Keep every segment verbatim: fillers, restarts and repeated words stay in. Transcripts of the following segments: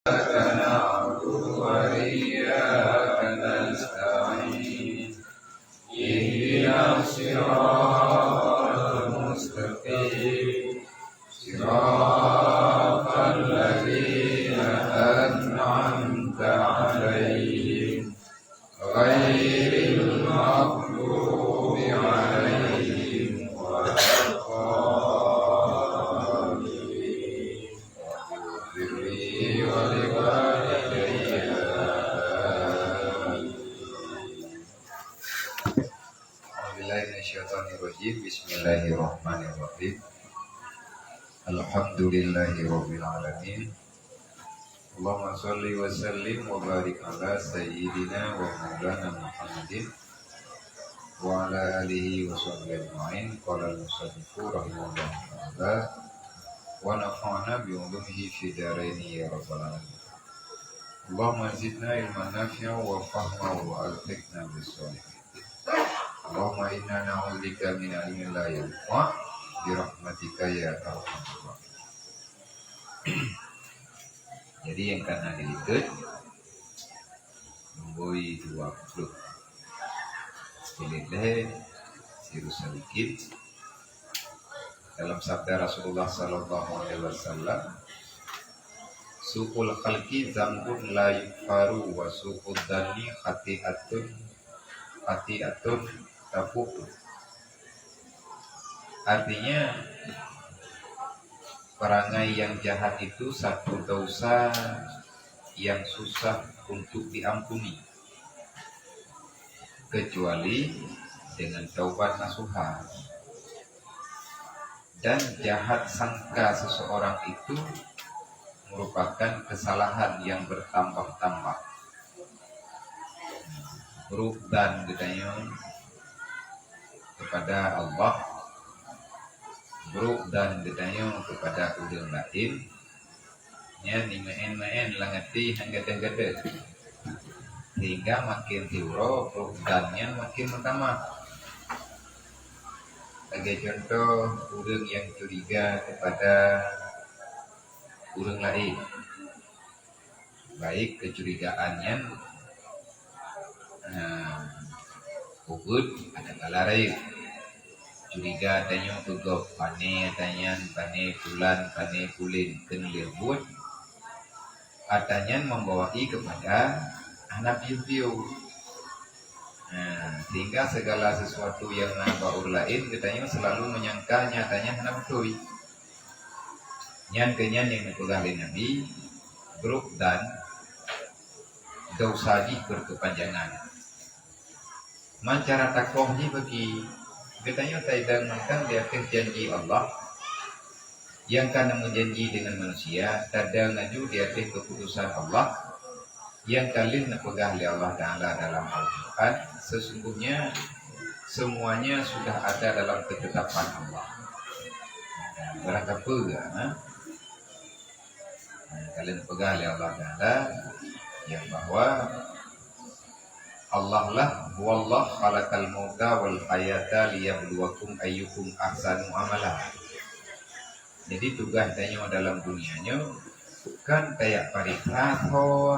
إياك نعبد وإياك نستعين. اهدنا الصراط المستقيم. صراط الذين أنعمت عليهم. غير المغضوب عليهم ولا الضالين. اغفر لي ولوالدي. آمين. أعوذ بالله من الشيطان الرجيم. بسم الله الرحمن الرحيم. الحمد لله رب العالمين. اللهم صل وسلم وبارك على سيدنا ومولانا محمد وعلى آله وصحبه أجمعين. قال المصنف رحمه الله تعالى، ونفعنا بعلومه في الدارين يا رب العالمين. اللهم زدنا علما نافعا وفهما وألحقنا بالصالحين. اللهم إنا نعوذ بك من علم لا ينفع برحمتك يا أرحم الراحمين. Jadi nyang ka na dilikot, lumbôi dua ploh. Silét lhèe, sireuh salikit. Dalam sabda Rasulullah sallallahu alaihi wasallam, "Su'ul khalqi dzambun la yughfaru wa su'udz dzanni khati'atun, khati'atun tafuhu." Artinya, perangai yang jahat itu satu dosa yang susah untuk diampuni, kecuali dengan taubat nasuha. Dan jahat sangka seseorang itu merupakan kesalahan yang bertambah-tambah. Brôk dan geutanyoe kepada Allah, brôk dan geutanyoe kepada ureuëng laén, nyan meuén-meuén lam até han gadôh-gadôh. Sehingga makin siuroe brôk dan nyan makin meutamah. Lagée contoh, ureuëng nyang curiga kepada ureuëng laén, baik kecurigaan nyan, eh, ubit atau gala rayeuk. Curiga tanyoe keu gob, pané tanyan, pané pulan, pané pulen, keuneulheueh buet, ata nyan membawai kepada hana piôh-piôh. Nah, sehingga segala sesuatu yang na bak ureuëng laén, geutanyoe selalu menyangka nyatanya hana beutôi. Nyan keuh nyan nyang geupeugah lé Nabi, brôk dan dosa jih berkepanjangan. Man cara takoh jih bagi geutanyoe taidang mantong di ateueh janji Allah nyang ka neumeujanji dengan manusia, tadang laju di ateueh keuputusan Allah nyang ka lheueh neupeugah lé Allah Taala dalam Al-Quran, sesungguhnya semuanya sudah ada dalam ketetapan Allah. Barang sapeue, ha? Ka lheueh neupeugah lé Allah Taala nyang bahwa Allah lah, "Huwallah khalaqal mauta wal hayata liyabluwakum ayyukum ahsanu amala." Jadi tugaih tanyoe dalam dunia nyoe kon tajak pareksa tho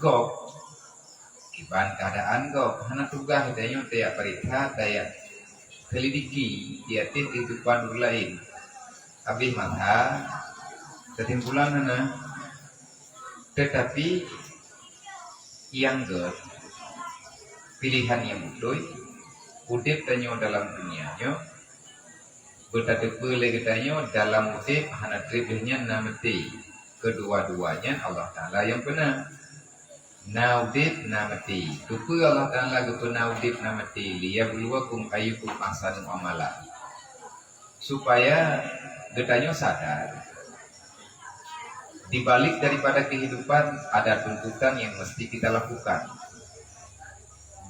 gob, kiban keuadaan gob. Hana tugaih tanyoe tajak pareksa, tajak selidiki di ateueh keuhidupan ureuëng laén. Habéh masa, keusimpulan hana. Teutapi nyang gét, pilihan nyang beutôi, udeb tanyoe dalam dunia nyoe, beutateupeue lé geutanyoe dalam udeb hana treb lheueh nyan na maté. Keudua-dua nyan Allah Taala nyang peuna. Na udeb, na maté. Keupeue Allah Taala geupeuna udeb na maté? "Liyabluwakum ayyukum ahsanu amala." Supaya geutanyoe sadar, di balik daripada kehidupan ada tuntutan yang mesti kita lakukan.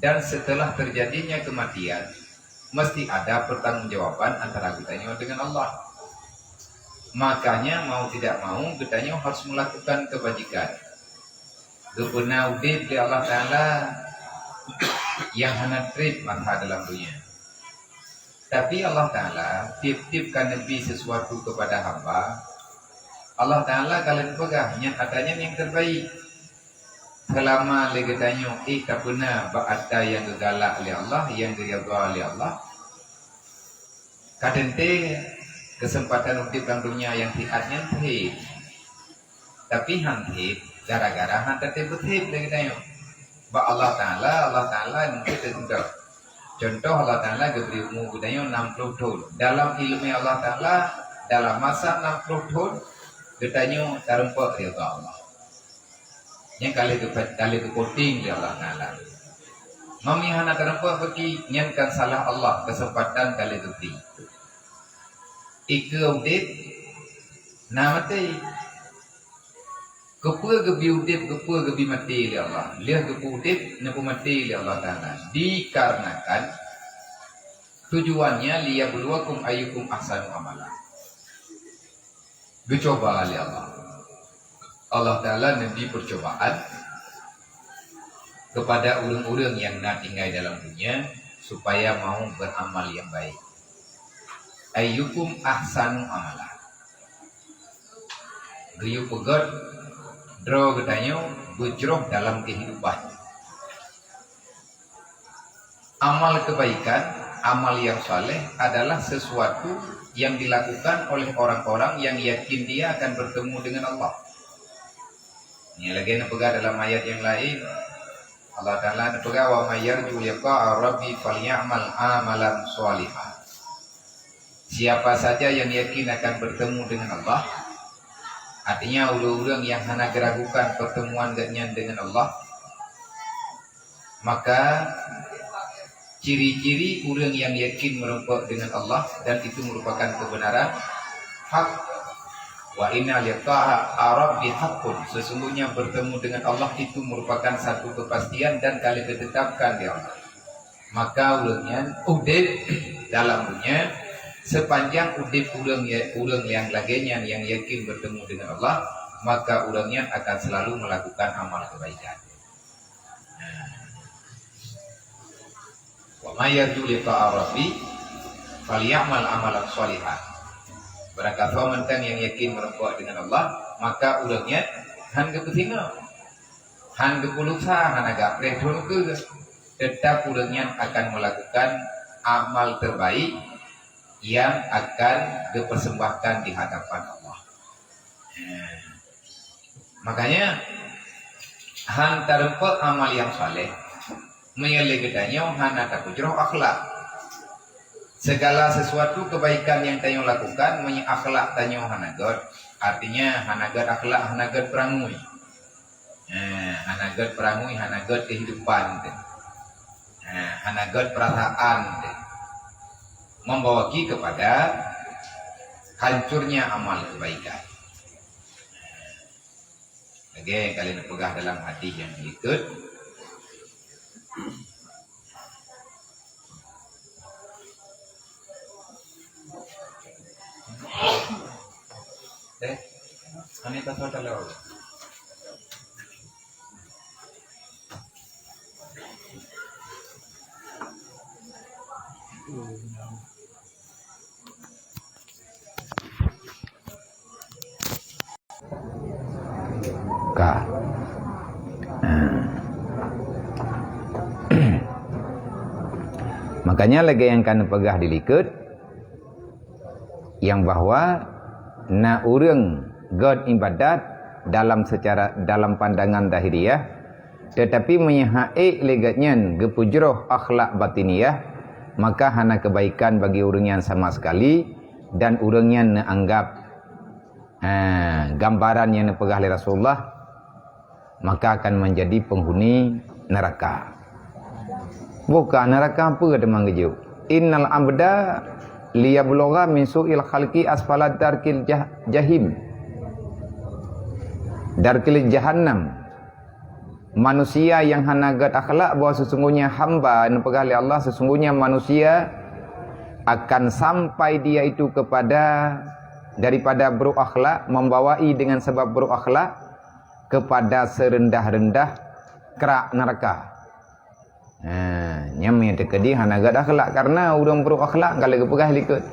Dan setelah terjadinya kematian, mesti ada pertanggungjawaban antara geutanyoe dengan Allah. Makanya mau tidak mau geutanyoe harus melakukan kebajikan. Geupeuna udeb lé Allah Taala nyang hana treb masa dalam dunia. Tapi Allah Taala tiep-tiep ka neubri sesuatu kepada hamba, Allah Taala ka lheueh peugah, nyan atra nyan nyang terbaik. Seulama lé geutanyoe ék tapeuna bak atra nyang geugalak lé Allah, nyang geuridha lé Allah, ka teuntée keuseumpatan udeb lam donya nyang siat nyan sép. Tapi han sép gara-gara han tatem beusép lé geutanyoe. Bak Allah Taala, Allah Taala mungken teuntèe. Contoh, Allah Taala geubri umu geutanyoe enam puluh thon. Dalam ileumèe Allah Taala, dalam masa enam puluh thon, geutanyoe tareumpok ridha Allah. Nyan ka lheueh geupe-, ka lheueh geupoting lé Allah Taala. Meunyoe hana tareumpok beuki, nyan kan salah Allah, keuseumpatan ka lheueh geubri. Ikeue udeb, na maté. Keupeue geubi udeb, keupeue geubi maté lé Allah? Lheueh geupeu udeb, neupeumaté lé Allah Taala. Dikarenakan tujuannya liyabluwakum ayyukum ahsanu amala. Geucuba lé Allah. Allah Taala neubri peucubaan kepada ureuëng-ureuëng nyang na tinggai dalam dunia supaya mau beuramal nyang baik. Ayyukum ahsanu amala. Geuyue peugét droe geutanyoe beujroh dalam keuhidupan. Amal kebaikan, amal yang saleh adalah sesuatu yang dilakukan oleh orang-orang yang yakin dia akan bertemu dengan Allah. Ini lagi neupeugah dalam ayat yang lain. Allah Taala neupeugah, "Wa may yarju liqa'a rabbi falyamal amalan shaliha." Siapa saja yang yakin akan bertemu dengan Allah, artinya ureuëng-ureuëng nyang hana geuragukan pertemuan geuhnyan dengan Allah, maka ciri-ciri ureuëng nyang yakin meureumpok dengan Allah dan itu merupakan kebenaran hak. "Wa inna liqa'a rabbi haqqun." Sesungguhnya bertemu dengan Allah itu merupakan satu kepastian dan ka lheueh geutetapkan di Allah. Maka ureuëng nyan udeb dalam dunia, sepanjang udeb ureuëng ya-, ureuëng nyang lagée nyan nyang yakin bertemu dengan Allah, maka ureuëng nyan akan selalu melakukan amal kebaikan. Wa may yarju liqa'a rabbi falyamal amalan shalihan. Barangkasoe mantong nyang yakin meureumpok dengan Allah, maka ureuëng nyan han geupeusingoh, han geupulusa, hana gapreh thon ukeue. Tetap ureuëng nyan akan melakukan amal terbaik yang akan dipersembahkan di hadapan Allah. Makanya, han tareumpok amal nyang saleh meunyoe lé geutanyoe hana tapeujroh akhlak. Segala sesuatu kebaikan yang tanyoe lakukan, meunyoe akhlak tanyoe hana gét, artinya hana gét akhlak, hana gét peurangui. Eh, hana gét peurangui, hana gét kehidupan teuh. Eh, hana gét perasaan teuh. Membawa ki kepada hancurnya amal kebaikan. Lagée nyang ka lheueh neupeugah dalam hadis nyang likot. Eh, ani pasal kalau. Ka. Ha. Makanya lagée nyang ka neupeugah di likot, nyang bahwa na ureuëng gét ibadat dalam secara, dalam pandangan zahiriah, tetapi meunyoe han ék lé gét nyan geupeujroh akhlak batiniah, maka hana kebaikan bagi ureuëng nyan sama sekali dan ureuëng nyan neuanggap, ha, gambaran nyang neupeugah lé Rasulullah, maka akan menjadi penghuni neraka. Bukan neraka apa teuma geujok. Innal abda liyablugha min su'il khalqi asfala darkil jah-, jahim. Darkil jahannam. Manusia yang hana gét akhlak, bahwa sesungguhnya hamba, neupeugah lé Allah, sesungguhnya manusia akan sampai dia itu kepada, daripada buruk akhlak, membawai dengan sebab buruk akhlak, kepada serendah-rendah kerak neraka. Ha, nyan meunyoe teukeudi hana gét akhlak, karena ureuëng buruk akhlak ka lheueh geupeugah likot.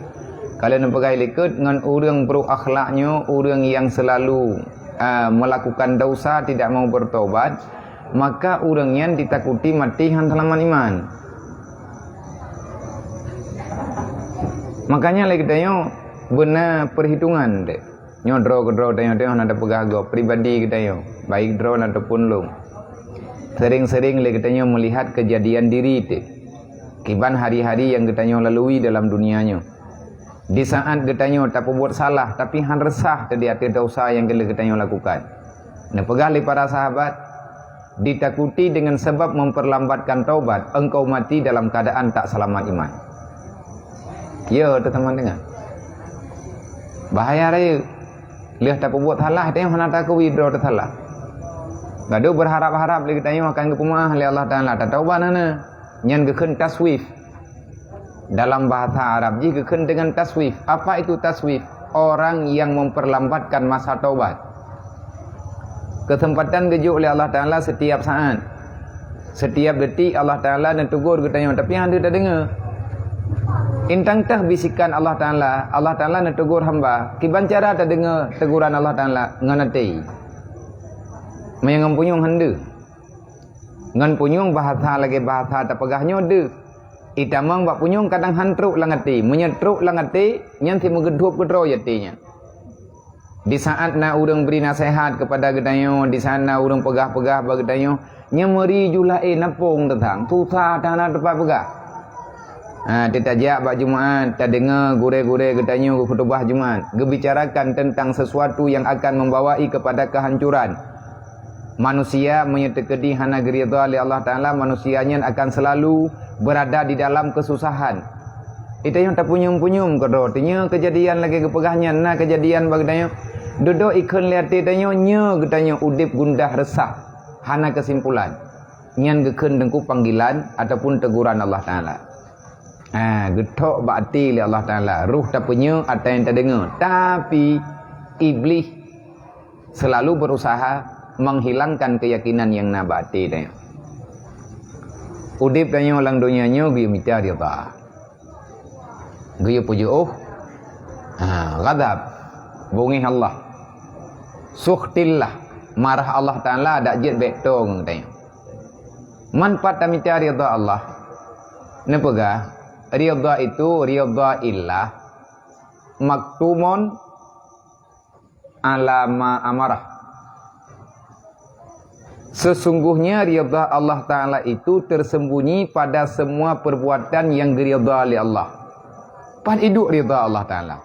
Kalau neupeugah likot ngon ureuëng buruk akhlak nyoe, ureuëng yang selalu, ah, melakukan dosa, tidak mau bertobat, maka ureuëng nyan ditakuti mati hán seulamat iman. Makanya lé geutanyoe beuna perhitungan deh. Nyoe droe keudroe tanyoe-tanyoe na tapeugah gob pribadi geutanyoe, baik droe ataupun lôn. Sering-sering lé geutanyoe melihat kejadian diri teuh. Kiban hari-hari yang geutanyoe lalui dalam dunia nyoe. Di saat geutanyoe tapeubuet salah, tapi hán resah teuh di ateueh dosa nyang ka lheueh geutanyoe lakukan. Neupeugah lé para sahabat, ditakuti dengan sebab memperlambatkan taubat, engkau mati dalam keadaan tak selamat iman. Ya, teman-teman dengar. Bahaya raya. Lheueh tapeubuet salah, tanyoe hana takeui droe teusalah. Gadoh berharap-harap lé geutanyoe akan geupeumaáh lé Allah Taala, tataubat hana. Nyan geukheun taswif. Dalam bahasa Arab jih geukheun dengan taswif. Apa itu taswif? Orang yang memperlambatkan masa taubat. Kesempatan geujok lé Allah Taala setiap saat. Setiap detik Allah Taala neutegur geutanyoe, tapi hana tadeungoe. Intang teuh bisikan Allah Taala, Allah Taala neutegur hamba. Kiban cara tadeungoe teguran Allah Taala? Ngon até. Meunyoe ngon punyueng hana. Ngon punyueng bahasa lagée bahasa tapeugah nyoe deuh. Itamong bak punyueng kadang hán trok lam até. Meunyoe trok lam até, nyan simeugeudhop keudroe até nyan. Di saat na ureuëng bri naseuhat keupada geutanyoe, di saat na ureuëng peugah-peugah bak geutanyoe, nyan meuri ju laén napông teuthang, susah that hana teumpat peugah. Ha, teutajak bak Jumat, tadeungoe gurée-gurée geutanyoe geukhutubah Jumat, geubicarakan teuntang sesuatu nyang akan membawai keupada keuhancoran. Manusia meunyoe teukeudi hana geuridha lé Allah Taala, manusia nyan akan seulalu beurada di dalam keususahan. Geutanyoe tapunyueng-punyueng keudroe, teungoh keujadian lagée geupeugah nyan, na keujadian bak geutanyoe. Dudoe ikheun lé até tanyoe, nyoe geutanyoe udeb gundah reusah, hana keusimpulan. Nyan geukheun teungku panggilan ataupun teguran Allah Taala. Ha, geuthok bak até lé Allah Taala, roh tapeunyoe, ata nyang tadeungoe. Tapi, Iblih selalu berusaha menghilangkan keyakinan nyang na bak até tanyoe. Udeb tanyoe lam donya nyoe geuyue mita ridha. Geuyue peujeuôh, ha, ghadab, beungéh Allah. Sukhtillah, marah Allah Taala dak jeuet bék toe ngon tanyoe. Man pat tamita ridha Allah? Neupeugah, ridha itu ridha illah maktumun ala ma amarah. Sesungguhnya ridha Allah Taala itu tersembunyi pada semua perbuatan yang diridha oleh Allah. Pat iduek ridha Allah Taala?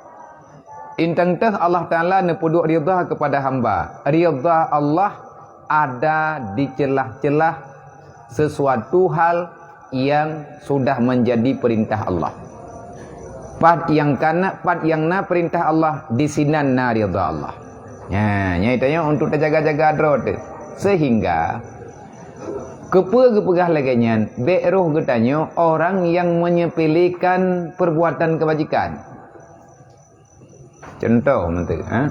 Intang teuh Allah Taala neupeuduek ridha kepada hamba. Ridha Allah ada di celah-celah sesuatu hal yang sudah menjadi perintah Allah. Pat nyang kana, pat nyang na perintah Allah, di sinan na ridha Allah. Nya, nyan tanyoe untuk tajaga-jaga droe teuh. Sehingga, keupeue geupeugah lagée nyan, bék roh geutanyoe orang yang menyepelekan perbuatan kebajikan. Contoh meunteuek, ha?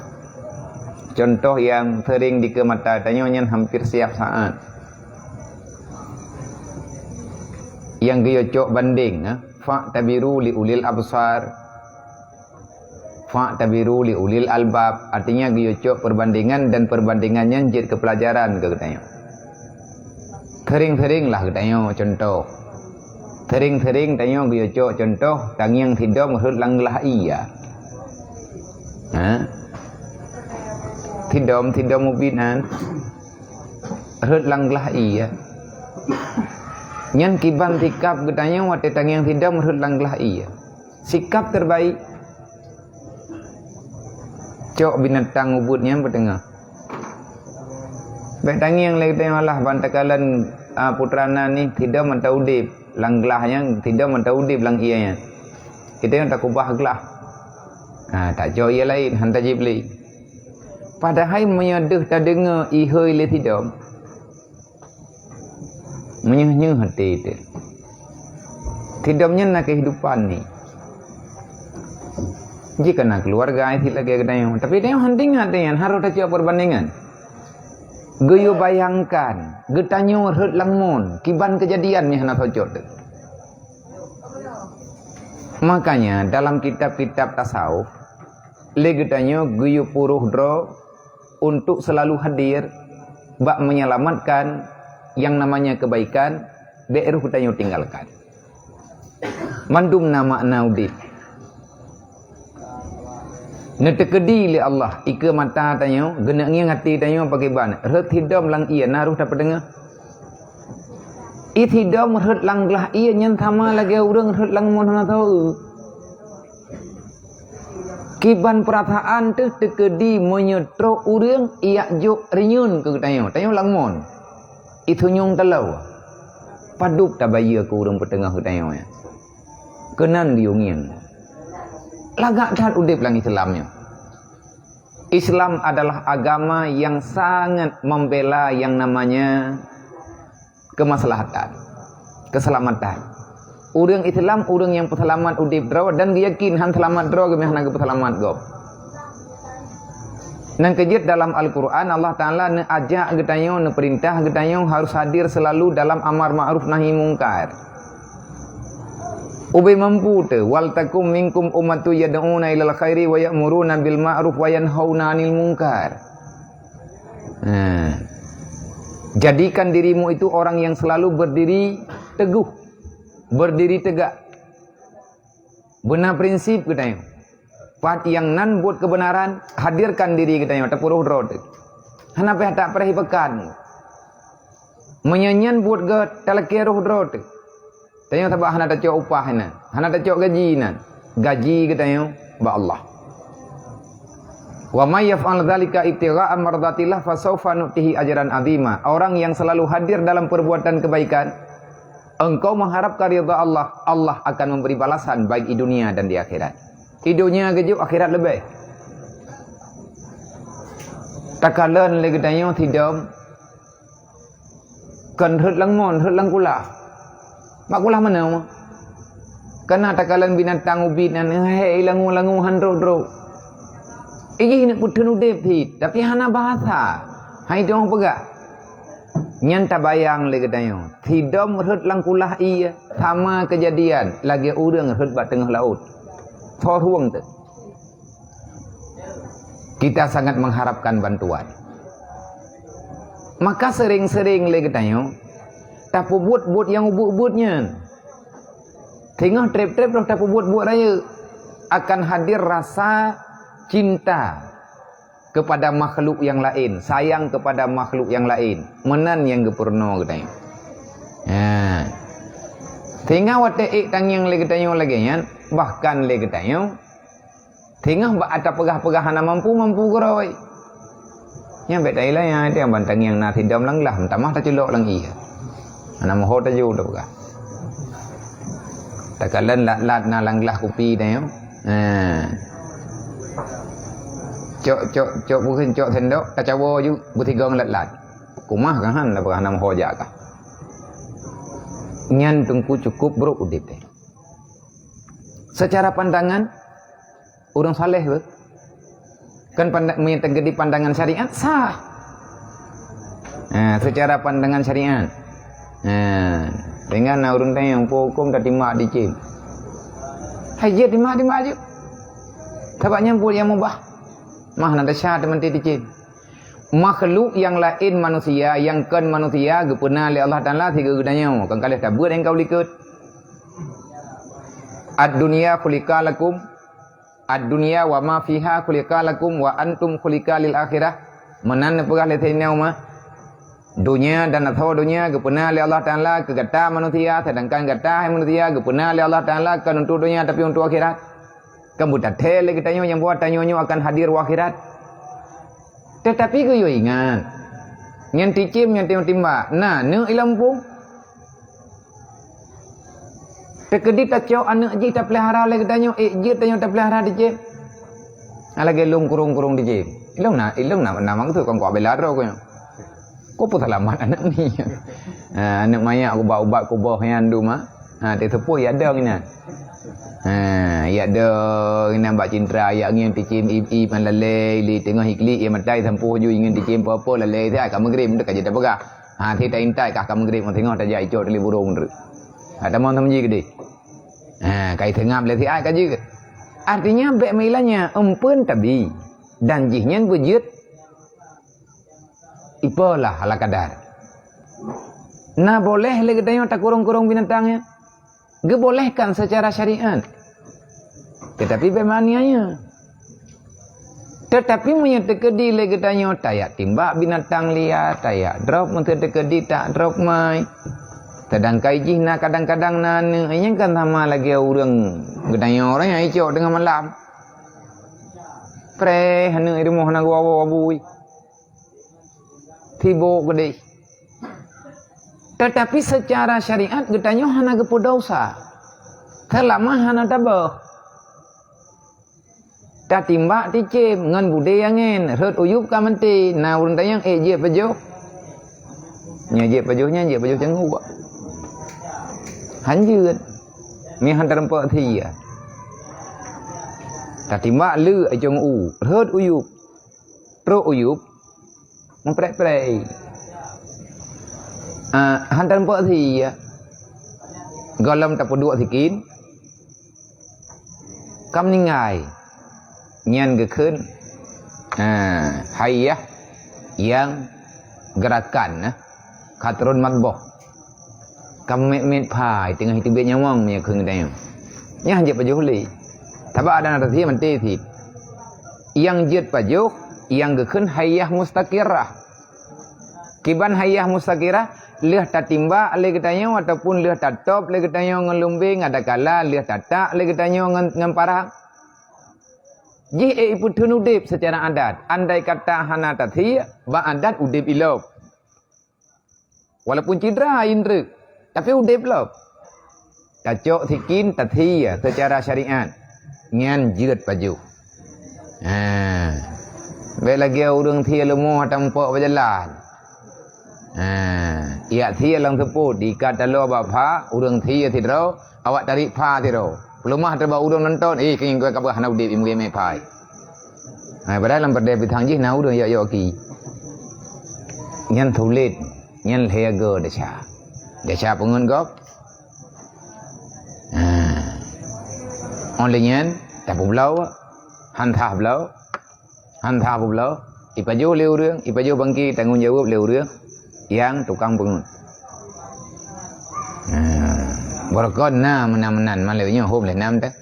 Contoh nyang sering dikeue mata tanyoe nyan hampir siap saat. Nyang geuyue cok bandeng, ha? Fa'tabiru li ulil absar. Fa'tabiru li ulil albab. Artinya geuyue cok perbandingan dan perbandingan nyan jeuet keu peulajaran keu geutanyoe. Sering-sering lah geutanyoe contoh. Sering-sering tanyoe geuyue cok contoh, tangieng sidom rhot lam glah ié. Ha? Sidom, sidom ubit nyan. Rhot lam glah ié. Nyan kiban sikap geutanyoe watée tangieng sidom rhot lam glah ié. Sikap terbaik. Cok binatang ubit nyan beuteungoh. Bék tangieng lé geutanyoe Allah ban takalon, a, putra na nyoe sidom mantong udeb lam glah nyan, sidom mantong udeb lam ié nyan. Geutanyoe takubah glah. Ha, tacok ié laén, han tajieb lé. Padahai meunyoe deuh tadeungoe ihôi lé sidom, meunyoe-nyoe até teuh. Sidom nyan na keuhidupan ni. Jika na keuluwarga cit lagée geutanyoe, tapi tanyoe hana ingat nyan, harôh tacok perbandingan. Geuyue bayangkan, geutanyoe rhot lam mon, kiban keujadian meuhana socot teuh. Makanya dalam kitab-kitab tasawuf, lé geutanyoe geuyue puroh droe untuk selalu hadir bak menyelamatkan yang namanya kebaikan, bék roh geutanyoe tinggalkan. Mandum na makna udeb. Neuteukeudi lé Allah ikeue mata tanyoe, geuneuk ngieng até tanyoe pakriban, rhot hidom lam ié na roh tapeudeungoe. Ih hidom rhot lam glah ié nyan sama lagée ureuëng rhot lam mon hana tho. Kiban peurasaan teuh teukeudi meunyoe trok ureuëng ijak jok rinyun keu geutanyoe, tanyoe lam mon. Ih tunyong taloe. Padub tabayeue keu ureuëng peuteungoh geutanyoe nyan. Keunan geuyue ngieng. Lagak that udeb lam Islam nyoe. Islam adalah agama yang sangat membela yang namanya kemaslahatan, keselamatan. Ureuëng Islam, ureuëng nyang peuseulamat udeb droe dan geuyakin han seulamat droe geumeh hana geupeuseulamat gob. Nyang keujeuet dalam Al-Qur'an, Allah Ta'ala neuajak geutanyoe, neupeurintah geutanyoe harus hadir selalu dalam amar ma'ruf nahi mungkar. Ubé mampu teu, "Wal takum minkum ummatu yad'una ilal khairi wa ya'muruna bil ma'ruf wa yanhauna 'anil munkar." Nah, jadikan dirimu itu orang yang selalu berdiri teguh, berdiri tegak. Beuna prinsip geutanyoe. Pat nyang nan buet keubeunaran, hadirkan diri geutanyoe, tapuroh droe teuh. Hana payah tapreh ipekan. Meunyoe nyan buet gét, talakée roh droe teuh. Tanyoe sabab hana tacok upah inan, hana tacok gaji inan. Gaji geutanyoe bak Allah. "Wa may yaf'al dzalika ibtigha'a mardatillah fasaufa nu'tihi ajran 'azima." Orang yang selalu hadir dalam perbuatan kebaikan, engkau mengharapkan ridha Allah, Allah akan memberi balasan baik di dunia dan di akhirat. Di dunia geujok, akhirat leubeh. Takalon lé geutanyoe sidom kon rhot lam mon, rhot lam kulah. Bak kulah manoe? Kana takalon binatang ubit nyan, hei langu-langu han droe-droe. Ijih neuk peutheun udeb cit, tapi hana bahasa. Hai dong peugah. Nyan tabayang lé geutanyoe, sidom rhot lam kulah ié, sama keujadian lagée ureuëng rhot bak teungoh laôt. Tho rueng teuh. Kita sangat mengharapkan bantuan. Maka sering-sering lé geutanyoe tapeubuet buet nyang ubeuet-ubeuet nyan. Teungoh treb-treb roh tapeubuet buet rayeuk, akan hadir rasa cinta kepada makhluk yang lain, sayang kepada makhluk yang lain. Meunan nyang geupeurunoe geutanyoe. Ha. Sehingga watée ék tangieng lé geutanyoe lagée nyan, bahkan lé geutanyoe teungoh bak ata peugah-peugah hana mampu-mampu keurôi. Nyang bék tailai nyang ada ban tangieng na sidom lam glah, meutamah taculok lam ié. Hana meuho taju tapeugah. Takalon lat-lat na lam glah kupi tanyoe. Ha. Cok, cok, cok bukon cok sendok, tacawo ju beutigong lat-lat. Kumah ka han tapeugah hana meuho jak kah. Nyan teungku cukup brok udeb teh. Secara pandangan, ureuëng saleh tu. Kan panda-, meunyo teukeudi pandangan syariat, sah. Ha, secara pandangan syariat. Ha, dengan na ureuëng tanyong, "Peue huköm tatimak cicém?" Hai jeuet timak-timak jeuet. Sabab nyan buet nyang mubah. Mah na desya teumeuti cicém. Makhluk nyang laén manusia, nyang kon manusia, geupeuna lé Allah Taala sigoe geutanyoe, kon ka lheueh tabeuet nyang ka u likot. "Ad-dunya khuliqa lakum, ad-dunya wa ma fiha khuliqa lakum wa antum khuliqa lil akhirah." Meunan neupeugah lé Saidina Umar, "Donya dan asoe donya geupeuna lé Allah Taala keu gata manusia, sedangkan gata hai manusia geupeuna lé Allah Taala kon untuk donya tapi untuk akhirat." Kan beutathée lé geutanyoe nyang bahwa tanyoe nyoe akan hadir u akhirat. Teutapi geuyue ingat, nyan cicém nyang tanyoe timbak na neuk i lampôh. Teukeudi tacok aneuëk jih tapeulihara lé geutanyoe, ék jeuet tanyoe tapeulihara cicém. Lagée lôn kurong-kurong cicém. Ilôn na, ilôn na, na maksud kon kuabela droe keu nyoe. Ko peuseulamat aneuëk ni. Ha, aneuëk manyak ubat-ubat kuboh nyan dum, ha. Ha, teuseupôt yak dong inan. Ha, yak dong inan bak cintra, yak ngieng cicém ib-ib ngon lalée, lé teungoh iklik, yak matai sampôh ju ngieng cicém po-po lalée, siat ka meugreb, ka jeuet tapeugah. Ha, si ta intat kah ka meugreb, ngon singoh tajak icok teulik burong treuk. Ha, tamong sama ji keudeh. Ha, kai teungab lé siat ka jeuet. Artinya, bék meuilanya, eumpeuen tabi. Dan jih nyan beujeuet ipoh lah ala kadar. Na boleh lé geutanyoe takurong-kurong binatang nyan? Geubolehkan secara syariat. Tetapi bék meuaniaya. Tetapi meunyoe teukeudi lé geutanyoe tajak timbak binatang liar, tajak drop, meunyoe teukeudi tajak drop mai. Seudangkan jih na kadang-kadang na aneuk, nyan kan sama lagée ureuëng geutanyoe, ureuëng nyang icok teungoh malam. Preh aneuk di rumoh na geuwoe-woe bui. Sibok keudeh. Tetapi secara syariat geutanyoe hana geupeudosa. Seulama hana taböh. Tatimbak ticém ngon budé angén, rhot uyueb ka meuté, na ureuëng tanyong, "Eh, jeuet pajoh?" Nyoe jeuet pajoh nyan, jeuet pajoh canggu. Hanjeuet. Meuhan teurumpok thie. Tatimbak le icong u, rhot uyueb. Trok uyueb, meuprek-prek. Ah, han teurumpok thie. Gohlom tapeuduek sikin, ka meuninggai. Nyan geukheun, ah, haiyah nyang geurakan, nah, ka trôn matboh. Ka meumet-met phai teungoh jiteubiet nyawöng meunyoe kheun geutanyoe. Nyan jeuet pajoh lé. Sabab adan rasa maté cit. Nyang jeuet pajoh, nyang geukheun haiyah mustaqirah. Kiban haiyah mustaqirah, lheueh tatimbak lé geutanyoe ataupun lheueh tatop lé geutanyoe ngon lumbeng, adakala lheueh tatak lé geutanyoe ngon, ngon parang. Jih ék ipeutheun udeb seucara adat. Andai kata hana tasie, bak adat udeb ilop. Walaupun cidra indreuk, tapi udeb lom. Tacok sikin, tasie seucara syariat. Nyan jeuet pajoh. Ha. Bék lagée ureuëng sie leumo tamuphok bak jalan. Ha. Iyak sie lam seupôt, diikat taloe bak pha, ureuëng sie sidroe, awak tarék pha sidroe. Peuleumah teubak ureuëng nonton, eh, keunyang ka bah hana udeb, imeugeumé phai. Ha, padahai lam peureudée pisang jih na ureuëng yok-yok ki. Nyan sulet, nyan lhée go desya. Desya peungeut gob. Ha. Óh lheueh nyan, tapeubloe, han that bloe, han that peubloe, ipajoh lé ureuëng, ipajoh bangki tanggong jaweueb lé ureuëng nyang tukang peungeut. Ha. Beureukat na meunan-meunan, malam nyoe hom lé nam teuh.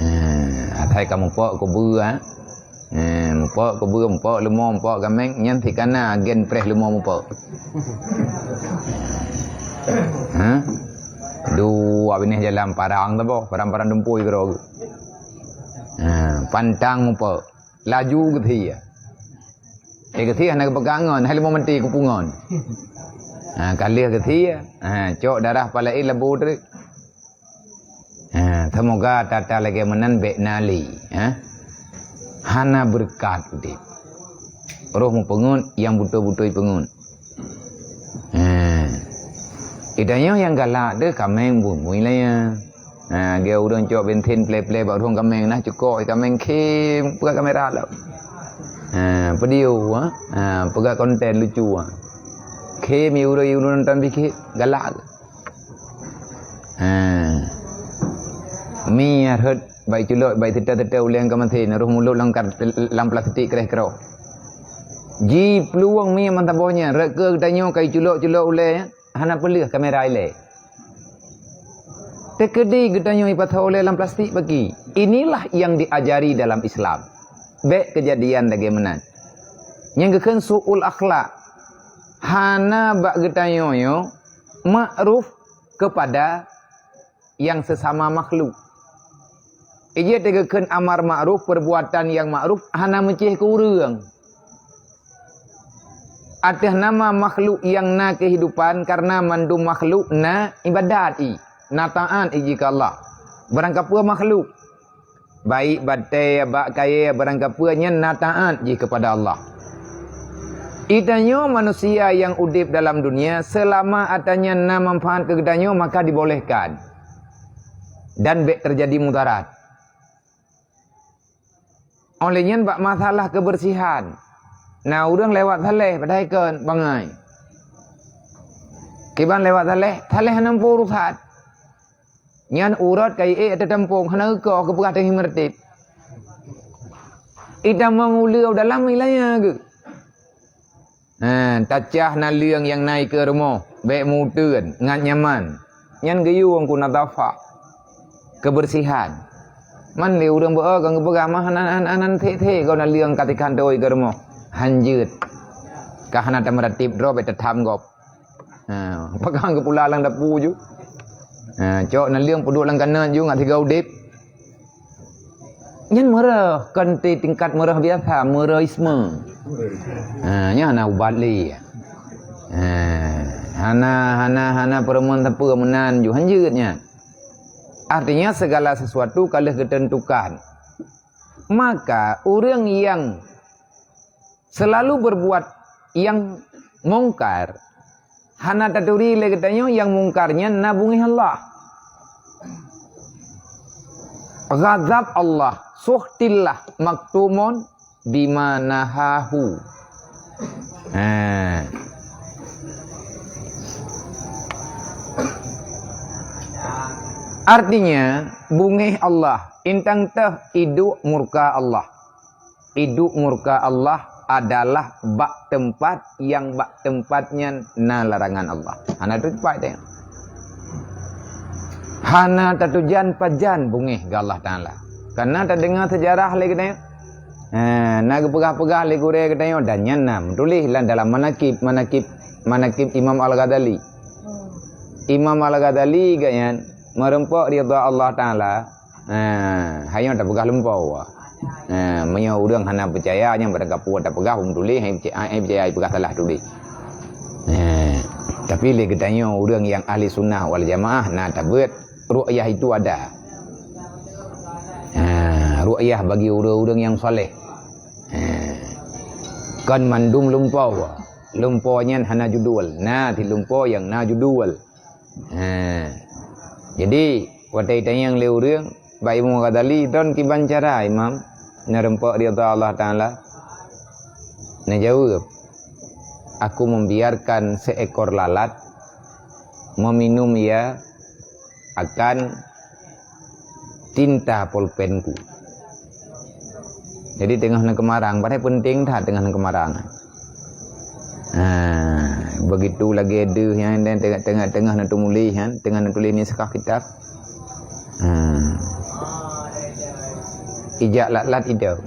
Ha, asai ka mupok keubeue, ha. Ha, mupok keubeue, mupok leumo, mupok kaméng, nyan sikana agen preh leumo mupok. Ha? Dua binéh jalan parang saboh, parang-parang dumpui keudroe. Ha, pantang mupok. Laju geusie. Eh, geusie hana geupeugah ngon, hai leumo maté kupungon. Ha, ka lheueh geusie, ha, cok darah palaén labu treuk. Ha, seumoga that-that lagée meunan bék na lé, ha. Hana beureukat udeb. Roh mupeungeut nyang beutôi-beutôi peungeut. Ha. Geutanyoe nyang galak deuh kaméng bui-bui laya. Ha, lagée ureuëng cok bensin plé-plé bak rueng kaméng nah cukok kaméng khém peugah kamera lom. Ha, video, ha. Ha, peugah konten lucu, ha. Khém ureuëng, ureuëng nonton pih khém galak. Ha. Mi rhot bai culok, bai sita-sita uleng ka masin, roh mulot lam kar-, lam plastik kreh-kroh. Ji peuluwang mi mantong boh nyan, rot keu geutanyoe kai culok-culok uleng, hana peuleueh kamera ilée. Teukeudi geutanyoe ipasoe ulée lam plastik bagi. Inilah yang diajari dalam Islam. Bék keujadian lagée meunan. Nyang geukheun su'ul akhlak. Hana bak geutanyoe nyoe ma'ruf kepada yang sesama makhluk. Ijeuet teugeukeuen amar ma'ruf, perbuatan yang ma'ruf hana meucéh keu ureuëng. Ateueh nama makhluk nyang na keuhidupan, karena mandum makhluk na ibadat i, na taat i jih keu Allah. Barangkapeue makhluk, baik batée, bak kayée, barangkapeue nyan na taat jih keupada Allah. Geutanyoe manusia nyang udeb dalam dunia, seulama ata nyan na manfaat keu geutanyoe, maka dibolehkan dan bék teujadi mudarat. Óh lheueh nyan bak masalah keubeursihan, na ureuëng lewat saleh padahai kon bangai. Kiban lewat saleh, saleh hana muphom urusan. Nyan urat ka iék ateueh tampông, hana geukoh geupeugah teungoh meureuteb. Itamong uleue dalam ilaya geuh. Ha, tacah naleueng nyang na ikeue rumoh, bék meuteuen, ngat nyaman. Nyan geuyue ngon nadhafah, kebersihan. Man lé ureuëng beu-e ka geupeugah mah hana, hana, hana thek-thek gob naleueng ka tikhan teuôi ikeue rumoh. Hanjeuet. Ka hana tameuratib droe bék tatham gob. Ha, pakon geupula lam dapu ju. Ha, cok naleueng peuduek lam kanot ju ngat sigoe udeb. Nyan meureuh, kon ti tingkat meureuh biasa, meureuh isme. Ha, nyan hana ubat lé. Ha, hana, hana, hana peureumeun sapeue meunan ju hanjeuet nyan. Artinya segala sesuatu ka lheueh geuteuntukan. Maka ureuëng nyang selalu berbuat nyang mungkar, hana taturi lé geutanyoe nyang mungkar nyan na beungéh Allah. Ghazab Allah, sukhtillah maktumun bima nahahu. Ha. Artinya, beungéh Allah, intang teuh iduek murka Allah. Iduek murka Allah adalah bak teumpat nyang bak teumpat nyan na larangan Allah. Hana teumpat teuh. Hana tatujan pajan beungéh geuh Allah Taala. Kareuna tadeungoe seujarah lé geutanyoe. Ha, na geupeugah-peugah lé gurée geutanyoe dan nyan na meutuléh lam dalam manakib, manakib, manakib Imam Al-Ghazali. Imam Al-Ghazali geuh nyan meureumpok ridha Allah Taala. Ha, hai nyoe tapeugah lumpoe. Ha, meunyoe ureuëng hana peucaya nyang pada kapuet tapeugah hom tuléh, hai peucaya, hai peucaya peugah salah tuléh. Ha, tapi lé geutanyoe ureuëng nyang ahli sunnah wal jamaah na tabeuet ru'yah itu ada. Ha, ru'yah bagi ureuëng-ureuëng nyang saleh. Ha, kon mandum lumpoe. Lumpoe nyan hana judul. Na di lumpoe nyang na judul. Ha. Jadi, watée itanyong lé ureuëng, bak Imam Ghazali, "Droen kiban cara, Imam, neureumpok ridha Allah Taala?" Neujaweueb, "Aku membiarkan seekor lalat meminum ia akan tinta polpenku." Jadi teungoh neukeumarang, padahai peunteng that teungoh neukeumarang. Ha, begitu lagée deuh nyan dan teungoh-teungoh, teungoh neutumuléh nyan, teungoh neutumuléh naskah kitab. Ha. Ijak lat-lat idong.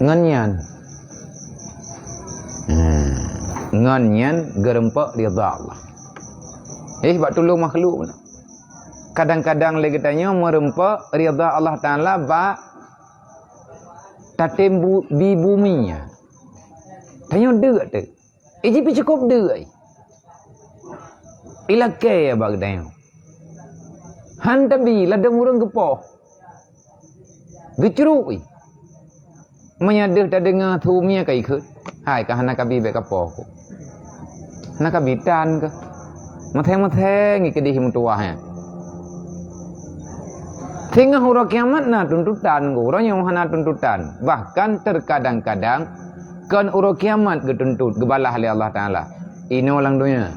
Ngon nyan. Ha. Ngon nyan geureumpok ridha Allah. Eh, bak tulông makhluk. Kadang-kadang lé geutanyoe meureumpok ridha Allah Taala bak tatem bu-, bi bumi nyan. Tanyoe deuk teuh. Iji pih cukôp deuk ai. Ilakée bak geutanyoe. Han tabi ladôm ureuëng geupoh. Geucruk ih. Meunyoe deuh tadeungoe su mié ka ikheun, hai ka hana kabi bék kapoh ku. Hana kabi tan keuh. Maséng-maséng ikeu dih meutuwah nyan. Singoh uroe kiamat na tuntutan ku, uroe nyoe hana tuntutan. Bahkan terkadang-kadang kon uroe kiamat geutuntut, geubalah lé Allah Taala. Inoe lam donya.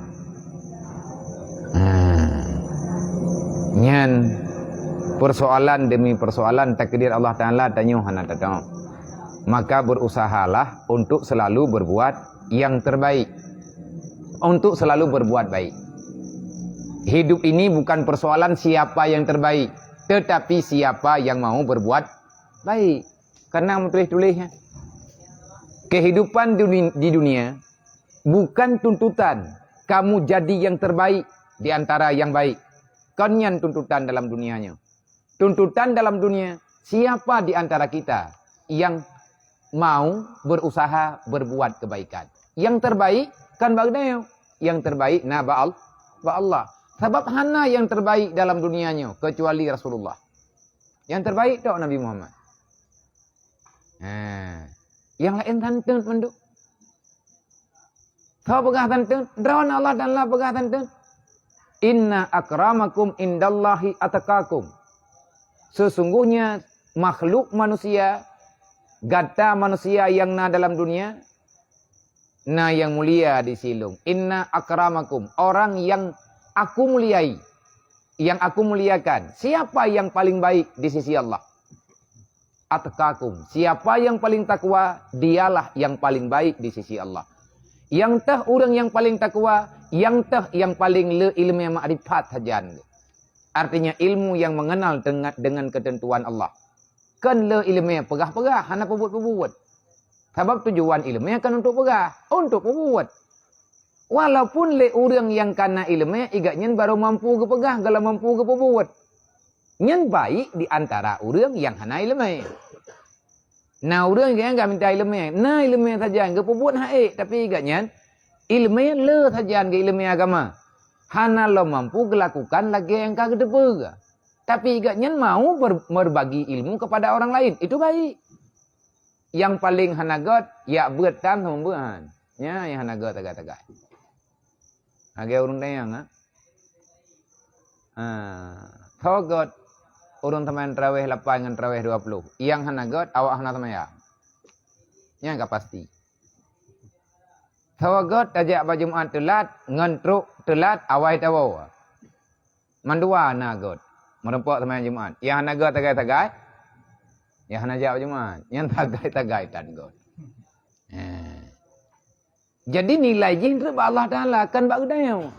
Ha. Nyan persoalan demi persoalan takdir Allah Taala tanyoe hana tatong. Maka berusahalah untuk selalu berbuat yang terbaik. Untuk selalu berbuat baik. Hidup ini bukan persoalan siapa yang terbaik, tetapi siapa yang mau berbuat baik. Karena meutuléh-tuléh, ya. Kehidupan duni-, di dunia bukan tuntutan kamu jadi yang terbaik di antara yang baik. Kon nyan tuntutan dalam dunia nyoe. Tuntutan dalam dunia, siapa di antara kita yang mau berusaha berbuat kebaikan? Yang terbaik kan bak geutanyoe. Yang terbaik na bak Al-, bak Allah. Sabab hana yang terbaik dalam dunia nyoe kecuali Rasulullah. Yang terbaik tok Nabi Muhammad. Ha. Yang laén santeut mandum. Soe peugah santeut? Droeneuh Allah Taala peugah santeut. "Inna akramakum indallahi atqakum." Sesungguhnya makhluk manusia, gata manusia yang na dalam dunia, na yang mulia di sisi Lôn. "Inna akramakum", orang yang Aku muliai, yang aku muliakan, siapa yang paling baik di sisi Allah? Atqakum, siapa yang paling takwa, dialah yang paling baik di sisi Allah. Nyang teuh ureuëng nyang paling takwa, nyang teuh nyang paling le iéleumé makrifat sajan. Artinya ilmu yang mengenal dengan, dengan ketentuan Allah. Kon le iéleumé peugah-peugah, hana peubuet-peubuet. Sabab tujuan iéleumé kon untuk peugah, untuk peubuet. Walaupun lé ureuëng nyang kana iéleumé, i gobnyan barô mampu geupeugah, galom mampu geupeubuet. Nyan baik di antara ureuëng nyang hana iéleumé. Na ureuëng nyang ka minta iéleumé, na iéleumé sajan geupeubuet hak ék, tapi i gobnyan iéleumé le sajan geu iéleumé agama. Hana lom mampu geulakukan lagée nyang ka geuteupeue. Tapi i gobnyan mau ber-, meubagi ilmu kepada orang lain, itu baik. Nyang paleng hana gét, jak beuet tan seumeubeuet han. Nyan nyang hana gét tagai-tagai. Lagée ureuëng dayang, ha? Ha, soe gét ureuëng seumayang tarawéh lapan ngon tarawéh dua puluh. Nyang hana gét, awak hana seumayang. Nyan ka pasti. Soe gét tajak bak Jumat teulat ngon trok teulat awai tawoe. Mandua na gét. Meurumpok seumayang Jumat. Nyang hana gét tagai-tagai. Nyang hana jak Jumat. Nyang tagai-tagai tan gét. Eh. Jadi nilai jih treuk bak Allah Taala, kan bak geutanyoe.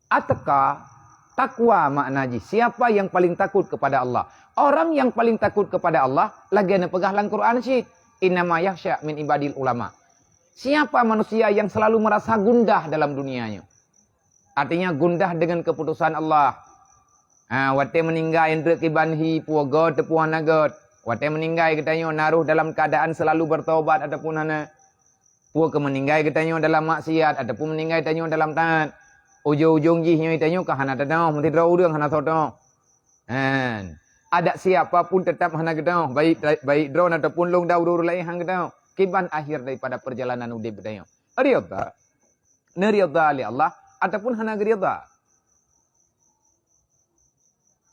Atqa, takwa makna jih, siapa yang paling takut kepada Allah? Orang yang paling takut kepada Allah, lagée neupeugah lam Quran cit, "Innama yakhsya min ibadil ulama." Siapa manusia yang selalu merasa gundah dalam dunia nyoe? Artinya gundah dengan keputusan Allah. Ha, watée meuninggai treuk kiban hi, peue gét, teupeu hana gét. Watée meuninggai geutanyoe na roh dalam keadaan selalu bertobat ataupun hana. Peue keu meuninggai geutanyoe dalam maksiat ataupun meuninggai tanyoe dalam taat. Ujong-ujong jih nyoe tanyoe ka hana teutoh, meusidroe ureuëng hana soe toh. Han. Adak siapa pun tetap hana geutoh, baik, baik droen ataupun lôn dan ureuëng laén han geutoh. Kiban akhir daripada perjalanan udeb geutanyoe? Ridha. Neuridha lé Allah ataupun hana geuridha.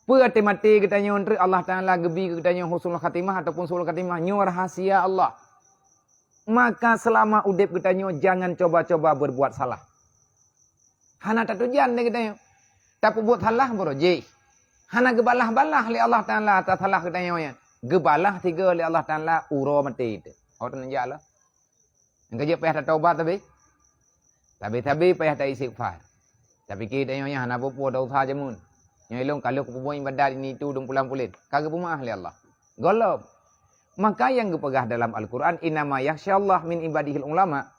Peue até maté geutanyoe treuk Allah Taala geubi keu geutanyoe husnul khatimah ataupun su'ul khatimah, nyoe rahasia Allah. Maka seulama udeb geutanyoe jangan coba-coba berbuat salah. Hana tatujan lé geutanyoe. Tapeubuet salah baroe jih. Hana geubalah-balah lé Allah Taala atas salah geutanyoe nyan. Geubalah sigoe lé Allah Taala uroe maté teuh. Awak teuneuk jak lah. Nyang keujeuet payah tatobat sabe. Sabe-sabe payah taistighfar. Tapike tanyoe nyan hana peue-peue dosa jameun. Nyoe ilong ka lheueh kupeubuet ibadat ini itu dum pulan-pulen. Ka geupeumaáh lé Allah. Gohlom. Maka nyang geupeugah dalam Al-Quran, "Innama yakhsyallaha min ibadihil ulama."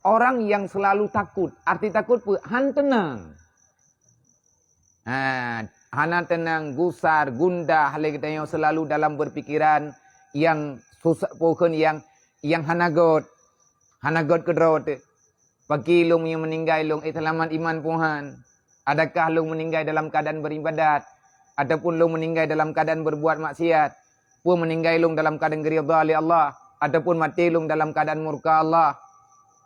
Orang yang selalu takut. Arti takut peue? Han teunang. Ha, hana teunang, gusar, gundah lé geutanyoe seulalu dalam berpikiran nyang susah, peue kheun nyang, nyang hana gét, hana gét keudroe teuh. Paki lôn nyang meuninggai lôn, eh, seulamat iman peue han? Adakah lôn meuninggai dalam keuadaan beribadat, ataupun lôn meuninggai dalam keuadaan berbuat maksiat? Peue meuninggai lôn dalam keuadaan geuridha lé Allah, ataupun maté lôn dalam keuadaan murka Allah?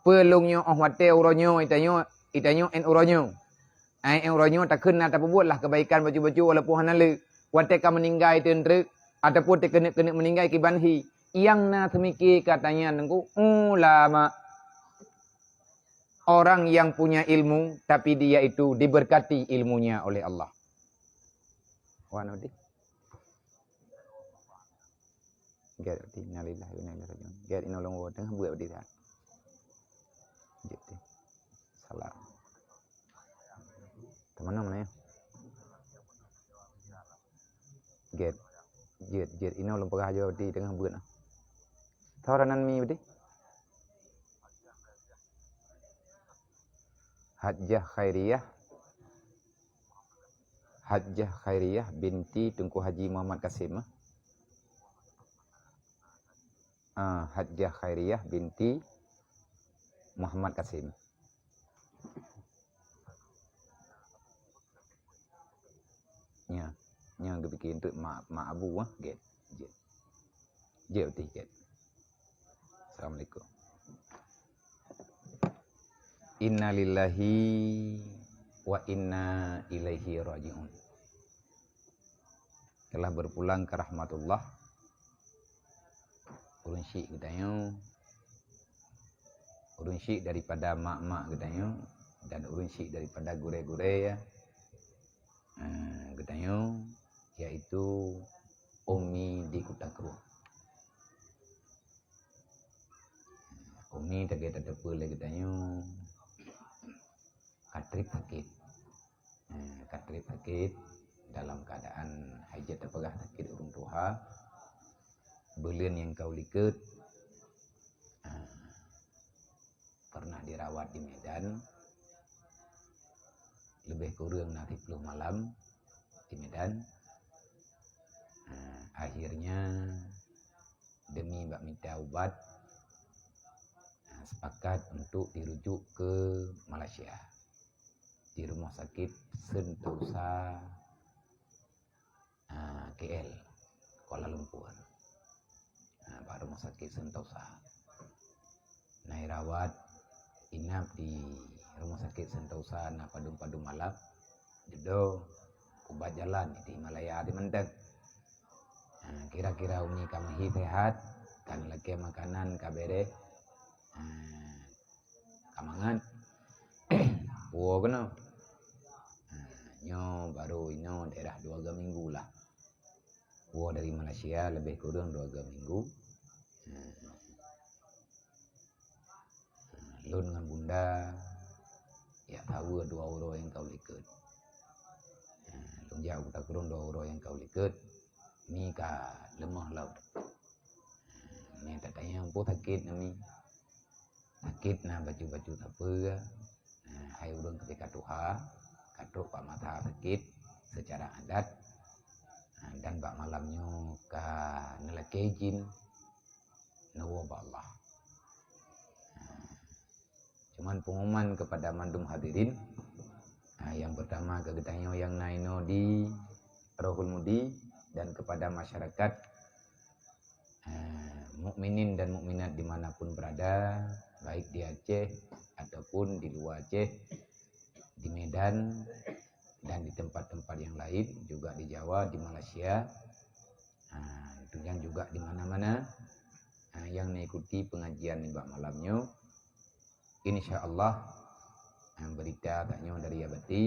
Peue lôn nyoe óh watée uroe nyoe, itanyoe, itanyoe 'et uroe nyoe? Ai, 'et uroe nyoe takheun na tapeubuet lah keubaikan bacut-bacut walaupun hana le. Watée ka meuninggai teuntreuk, ataupun teukeuneuk-keuneuk meuninggai kiban hi, nyang na teumike ka tanyan teungku ulama. Orang yang punya ilmu, tapi dia itu diberkati ilmunya oleh Allah. Wan udi. Gét udi, innalillahi wa inna ilaihi raji'un. Gét inoe lôn woe teungoh beuet udi that. Jeuet teuh. Salah. Teuma na meunan nyoe? Gét. Jeuet, jeuet. Inoe lôn peugah ajoe udi teungoh beuet nyoe. Tho ranan mi udi. Hajjah Khairiyah. Hajjah Khairiyah binti Teungku Haji Muhammad Kasim, eh? Ah, Hajjah Khairiyah binti Muhammad Kasim. Nya, nyang geupike eunteuk mak, mak abu, ah, gét, gét. Jeuet beutôi gét. Assalamualaikum. Innalillahi wa inna ilaihi raji'un. Telah berpulang ke rahmatullah. Ureuëng syik geutanyoe, ureuëng syik daripada mak-mak geutanyoe, dan ureuëng syik daripada gurée-gurée, ya. Tanyoe, yaitu Umi di Kuta Krueng. Umi lagèe tateupeue lé geutanyoe ka trép sakét. Eh, ka trép sakét dalam keuadaan hai jeuet tapeugah sakét ureueng tuha. Buleuen nyang ka u likot, eh, pernah dirawat di Medan, leubeh kureueng na siplôh malam di Medan. Eh, akhirnya demi bak mita ubat, eh, sepakat untuk dirujuk ke Malaysia, di Rumah Sakit Sentosa, ah, K L, Kuala Lumpur. Ah, bak Rumah Sakit Sentosa. Na irawat inap di Rumah Sakit Sentosa na padum-padum malam. Dudoe ubat jalan di Malaya di mantong. Ah, kira-kira Umi ka meuhi sehat, ka neulakèe makanan ka beres. Ah, ka mangat. Puwoe keunoe. Ha, nyoe barô inoe daerah dua ga minggu lah. Puwoe dari Malaysia leubeh kureueng dua ga minggu. Ha. Ha, lôn ngon bunda jak saweue dua uroe nyang ka u likot. Ha, lôn jak u Kuta Krueng dua uroe nyang ka u likot. Mi ka leumoh lom. Ha, mi tatanyong peue sakét na mi. Sakét na bacut-bacut sapeue, eh, hai ureueng keutika tuha, ka trok bak masa sakét seucara adat, eh, dan bak malam nyoe ka neulakèe jin neuwoe bak Allah. Eh, cuman pengumuman kepada mandum hadirin, eh, yang pertama keu geutanyoe nyang na inoe di Rohul Mudi dan kepada masyarakat eh, mukminin dan mukminat dimanapun berada, baik di Aceh ataupun di luar Aceh, di Medan dan di tempat-tempat yang lain, juga di Jawa, di Malaysia, ah, dan juga di mana-mana, ah, yang mengikuti pengajian nibak malam nyoe. Insya Allah, eh, berita tanyoe dari Abati,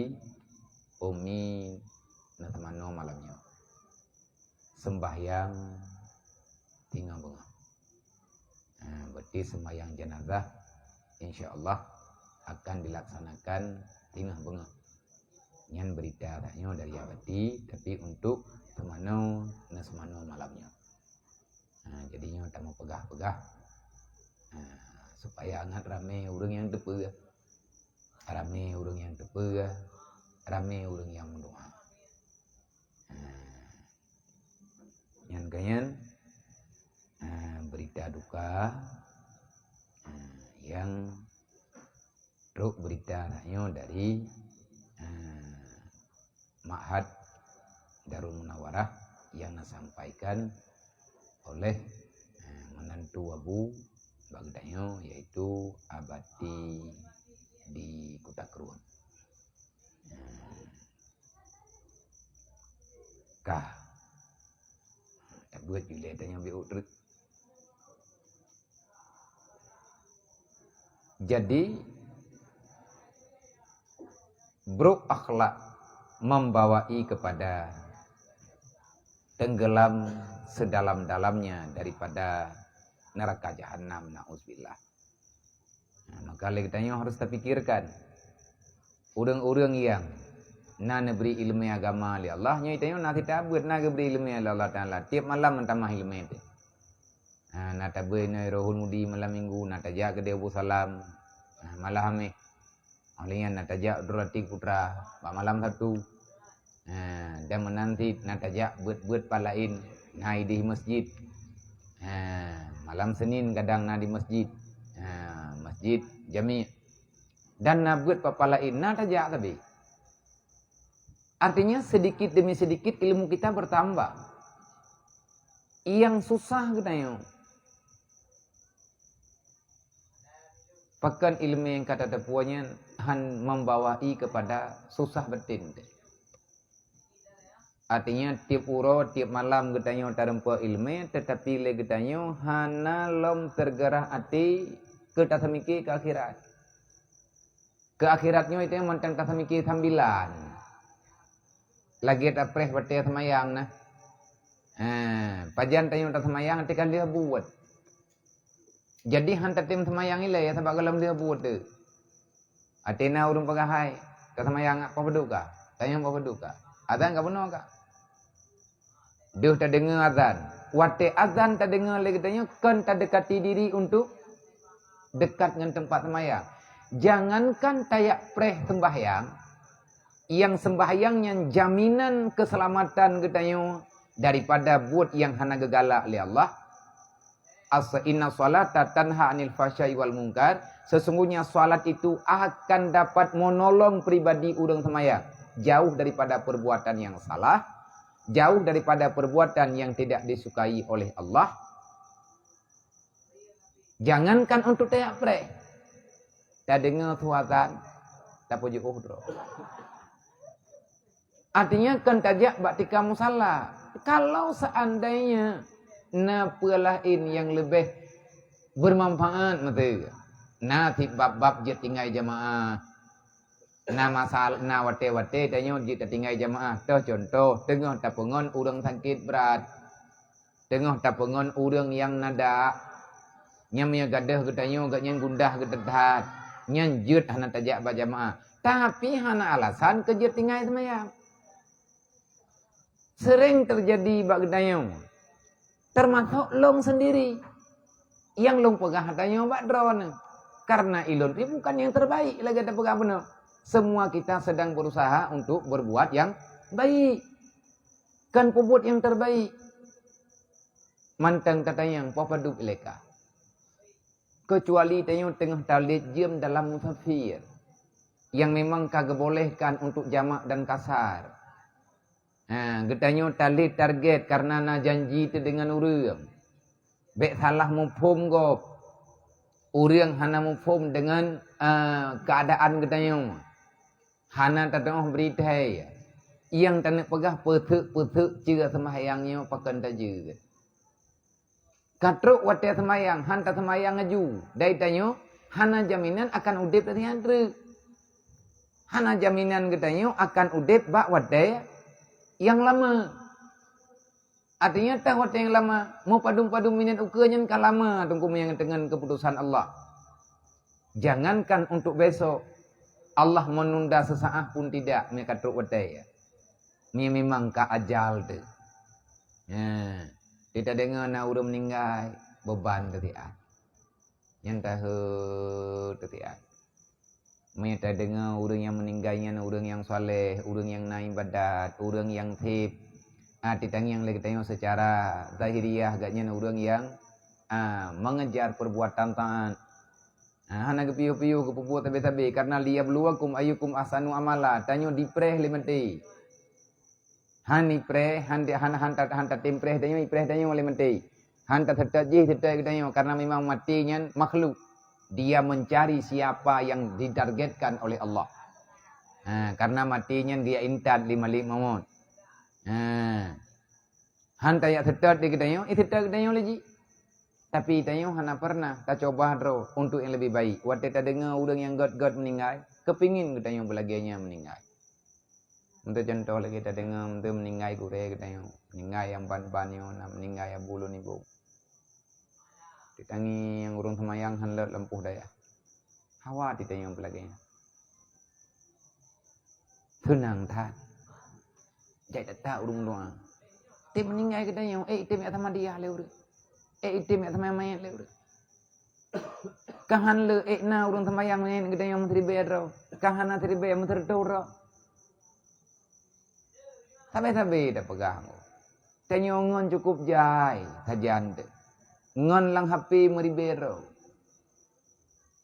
Umi na teumanoe malam nyoe. Sembahyang teungoh beungoh. Eh, berarti sembahyang jenazah, insya Allah, akan dilaksanakan teungoh beungoh. Nyan berita tanyoe dari Abati, tapi untuk teumanoe, na seumanoe malam nyoe. Ha, jadi nyoe tameupeugah-peugah, ha, supaya angat ramé ureueng nyang teupeue. Ramé ureueng nyang teupeue, ramé ureueng nyang meudoa. Ha, nyan keuh nyan, ha, berita duka, ha, nyang trok berita nyoe dari, eh, Ma'had Darul Munawarah yang disampaikan oleh, eh, menantu Abu bak geutanyoe, yaitu Abati di Kuta Krueng. Eh, kah. Tabeuet julée tanyoe biôk treuk. Jadi, buruk akhlak membawai kepada tenggelam sedalam-dalamnya daripada neraka jahanam, na'uzubillah. Nah, maka lé geutanyoe harus tapikirkan ureueng-ureueng nyang na neubri ileumé agama lé Allah, nyoe tanyoe na sita buet na geubri ileumé lé Allah Taala. Tiep malam meutamah ileumé teuh. Ha, na tabeuet inoe Rohul Mudi malam Minggu, na tajak keudéh Abu Salam. Ha, malam Hameh. Óh lheueh nyan na tajak Abdul Latif Putra bak malam Sabtu. Ha, dan meunan cit na tajak beuet-beuet pat laén na idéh masjid. Ha, malam Senin kadang na di masjid. Ha, masjid Jami'. Dan na beuet pat-pat laén na tajak sabe. Artinya, sedikit demi sedikit ilmu kita bertambah. Nyang susah geutanyoe, pakon ileumé nyang ka tateupeue nyan han membawai kepada susah batin teuh. Artinya, tiep uroe, tiep malam geutanyoe tareumpok ileumé, tetapi lé geutanyoe hana lom teugeurah até keu taseumiké keu akhirat. Keu akhirat nyoe tanyoe mantong taseumiké sambilan. Lagée tapreh watée seumayang na. Ha, pajan tanyoe taseumayang teuka lheueh buet. Jadi han tatem seumayang ilée sabab gohlom lheueh buet teuh. Até na ureuëng peugah hai, taseumayang poh padub ka? Tanyong poh padub ka? Azan ka bunoe ka? Deuh tadeungoe azan. Watée azan tadeungoe lé geutanyoe, kon tadekati diri untuk dekat ngon teumpat seumayang. Jangankan tajak preh seumbahyang, nyang seumbahyang nyan jaminan keuseulamatan geutanyoe daripada buet nyang hana geugalak lé Allah. As-, "Inna sholata tanha 'anil fahsya'i wal munkar." Sesungguhnya salat itu akan dapat menolong pribadi ureuëng seumayang jauh daripada perbuatan yang salah, jauh daripada perbuatan yang tidak disukai oleh Allah. Jangankan untuk tajak preh, tadeungoe su azan, tapeujeuôh droe. Artinya, kon tajak bak tika musala. Kalau seandainya na peue laén nyang leubeh bermanfaat, miseu, na cit bab-bab jeuet tinggai jamaah, na masal-, na watée-watée tanyoe jeuet tatinggai jamaah. Toh contoh, teungoh tapeungon ureuëng sakét brat. Teungoh tapeungon ureuëng nyang na dak, nyang meunyoe gadôh geutanyoe gobnyan gundah geutat-that, nyan jeuet hana tajak bak jamaah. Tapi hana alasan keu jeuet tinggai seumayang. Sering teujadi bak geutanyoe, teumasok lôn seundiri. Nyang lôn peugah tanyoe bak droeneuh, kareuna ilôn pih bukan nyang terbaik lagée tapeugah bunoe. Semua kita sedang berusaha untuk berbuat yang baik. Kon peubuet nyang terbaik. Mantong tatanyong poh padub ilée ka. Keucuali tanyoe teungoh talét jeuem dalam musafir, nyang memang ka geubolehkan untuk jamak dan kasar. Ha, geutanyoe talét target kareuna na janji teuh deungon ureuëng. Bék salah muphom gob. Ureuëng hana muphom deungon, eh, keuadaan geutanyoe. Hana tateungoh bri thai. Nyang taneuk peugah peuteuk-peuteuk ceue seumahyang nyoe pakon tajeuet. Ka trok watée seumayang, han taseumayang laju. Dai tanyoe hana jaminan akan udeb lagée nyan treuk. Hana jaminan geutanyoe akan udeb bak watée nyang lama. Artinya, teuh watée nyang lama, meupadum-padum minét ukeue nyan ka lama teungku meunyoe teungon keuputosan Allah. Jangankan untuk besok, Allah menunda sesaat pun tidak, meunyoe ka trok watée. Meunyoe memang ka ajal teuh. Nyan, tadeungoe na ureuëng meuninggai, beuban teusiat. Nyan tahe teusiat. Meunyoe tadeungoe ureuëng nyang meuninggai nyan ureuëng nyang saleh, ureuëng nyang na ibadat, ureuëng nyang sép, ah, tatangieng lé geutanyoe seucara zahiriah gobnyan ureuëng nyang, ah, mengejar perbuatan taat. Ah, hana geupiôh-piôh geupeubuet sabe-sabe, kareuna liyabluwakum ayyukum ahsanu amala, tanyoe dipreh lé maté. Han ipreh, han di-, han, han ta-, han tatem preh tanyoe, ipreh tanyoe lé maté. Han taseutôt jih seutôt geutanyoe, kareuna memang maté nyan makhluk. Dia mencari siapa yang ditargetkan oleh Allah. Ha, kareuna maté nyan geujak intat lé malaikat maut. Ha. Han tajak seutôt lé geutanyoe, eh, seutôt geutanyoe lé jih. Tapi tanyoe hana pernah tacuba droe untuk nyang leubeh baik. Watée tadeungoe ureuëng nyang gét-gét meuninggai, keupingin geutanyoe beulagée nyan meuninggai. Untuk contoh lagée tadeungoe, untuk meuninggai gurée geutanyoe, meuninggai nyang ban-ban nyoe, na meuninggai abu lôn ibu. Tatangieng ureuëng seumayang han lôt lampôh dayah. Hawa tatangieng peulagée nyan. Seunang that. Jai that-that ureuëng doá. Tiep meuninggai geutanyoe, eh, tiep jak sama dia lé ureuëng. Eh, tiep jak sama manyét lé ureuëng. Ka han lé, eh, na ureuëng seumayang manyét geutanyoe meusiribée droe. Ka hana siribée meusiribée droe. Sabe-sabe tapeugah. Tanyoe ngon cukup jai sajan teuh. Ngon lam H P meuribée droe.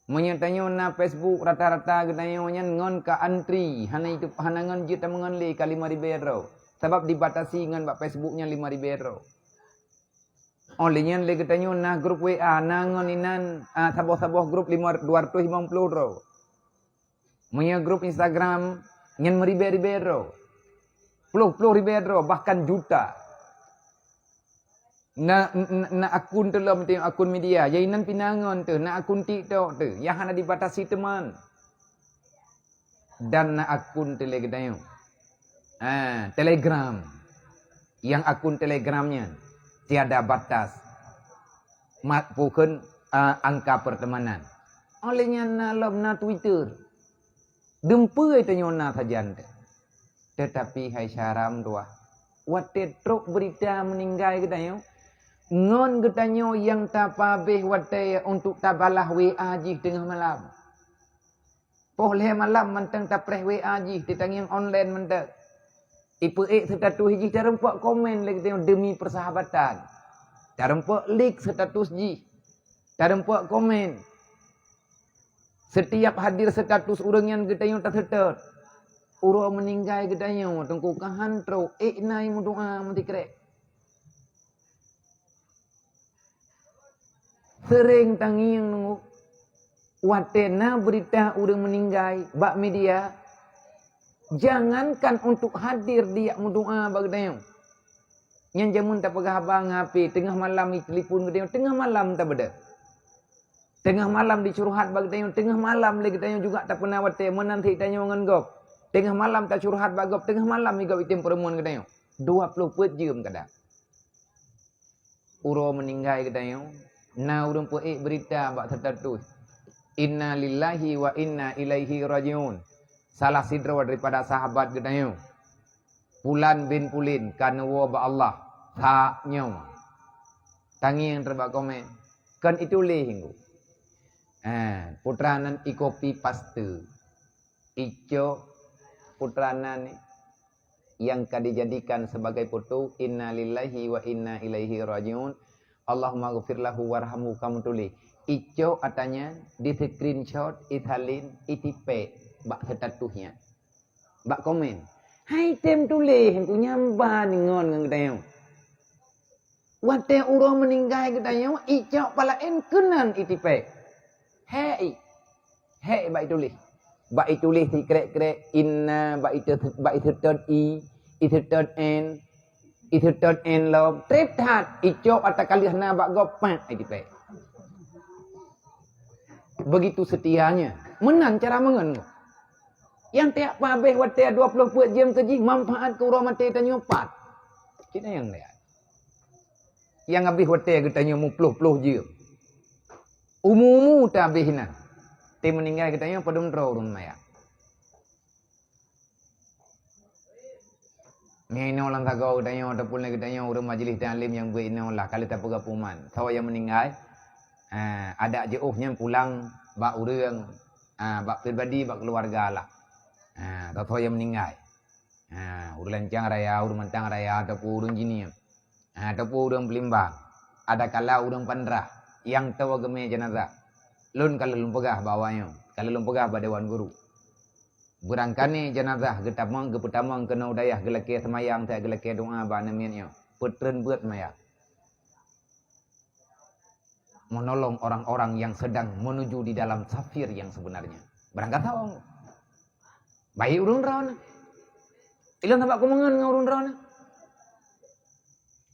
Meunyoe tanyoe na Facebook, rata-rata geutanyoe nyan ngon ka antri, hana itu, hana ngon jeuet tameungon lé ka lima ribée droe. Sabab dibatasi ngon bak Facebook nyan lima ribée droe. Óh lheueh nyan lé geutanyoe na grup W A, na ngon inan, ah, saboh-saboh grup lima, dua ratus lima puluh droe. Meunyoe grup Instagram nyan meuribée-ribée droe. Ploh-ploh ribée droe, bahkan juta. Na, na, na akun teuh lom teuh, akun media, ya inan pih na ngon teuh, na akun TikTok teuh, nyang hana dibatasi teuma. Dan na akun teuh lé geutanyoe. Ah, Telegram. Yang akun Telegram nyan tiada batas. Mat pukon, ah, angka pertemanan. Oleh nyan na lom na Twitter. Dum peue tanyoe na sajan teuh. Tetapi hai syaram tuah, watée trok berita meninggai geutanyoe, ngon geutanyoe nyang tapabeh watée untuk tabalah W A jih teungoh malam. Poh lhée malam mantong tapreh W A jih, teutangieng online mantong. Ipeuék status jih, tarumpok komen lé geutanyoe demi persahabatan. Tarumpok like status jih. Tarumpok komen. Setiap hadir status ureuëng nyan geutanyoe taseutôt. Uroe meninggai geutanyoe, teungku ka han trok, ék na meudoa meusikrek. Seuréng tangieng nunggu, watée na beurita ureuëng meuninggai bak media, jangankan untuk hadir diyak meudoa bak geutanyoe. Nyang jameun tapeugah haba ngon H P, teungoh malam jitelepon geutanyoe, teungoh malam tabeudôh. Teungoh malam jicurhat bak geutanyoe, teungoh malam lé geutanyoe juga tapeuna watée meunan sit tanyoe ngon gob. Teungoh malam tacurhat bak gob, teungoh malam gob item peureumeun geutanyoe. Dua ploh peuet jeuem kadang. Uroe meuninggai geutanyoe, na ureuëng peuék beurita bak status, "Inna lillahi wa inna ilaihi rajiun." Salah sidroe daripada sahabat geutanyoe, Pulan bin Pulin, ka neuwoe bak Allah, sak nyoe. Tangieng teubak komen, kon ituléh inggu. Eh, putra nan ikopi paste. Icok putra nan nyang ka dijadikan sebagai foto, "Inna lillahi wa inna ilaihi rajiun. Allahumma ghfir lahu warhamhu," kamu tuléh. Icok ata nyan, di-screenshot, isalin, itipek bak status nyan. Bak komen. Hai tem tuléh, ku nyamban ngon ngon geutanyoe. Watée uroe meuninggai geutanyoe, icok palaén keunan itipek. Hék i. Hék bak ituléh. Bak ituléh sikrek-krek, inna, bak itu, bak iseutôt i, iseutôt en, iseutôt en lom. Treb that, icok ata ka lheueh na bak gob, pak, itipek. Begitu setianya. Meunan cara meungon. Nyang tiep pabeh watée dua ploh peuet jeuem keujih manfaat keu uroe maté tanyoe pat. Cit nyang lihat. Nyang habéh watée geutanyoe muploh-ploh jeuem. Umu-umu tabéh na. Té meuninggai geutanyoe padum droe ureuëng mayat. Nyoe inoe lam sagoe geutanyoe ataupun lé geutanyoe ureuëng majlis taklim nyang beuet inoe lah ka lheueh tapeugah puman. Soe nyang meuninggai, ah, adak jiôh nyan pulang bak ureuëng, ah, bak pribadi, bak keuluwarga lah. Ah, soe-soe nyang meuninggai. Ha, ureuëng lancang raya, ureuëng mantang raya, ataupun ureuëng jinieng, ha, ataupun ureuëng peulimbang, adakala ureuëng pandrah nyang tawoe geumé jeunazah. Lôn ka lôn peugah bak awaknyoe, ka lôn peugah bak dewan guru. Beurangkane jeunazah geutamong, geupeutamong keunoe u dayah geulakée seumayang, geulakée doá bak aneuk miet nyoe. Peutreun beuet seumayang. Menolong orang-orang yang sedang menuju di dalam safir yang sebenarnya. Barangkasoe. Baik ureuëng droeneuh. Ilôn sabab kumeungon ngon ureuëng droeneuh.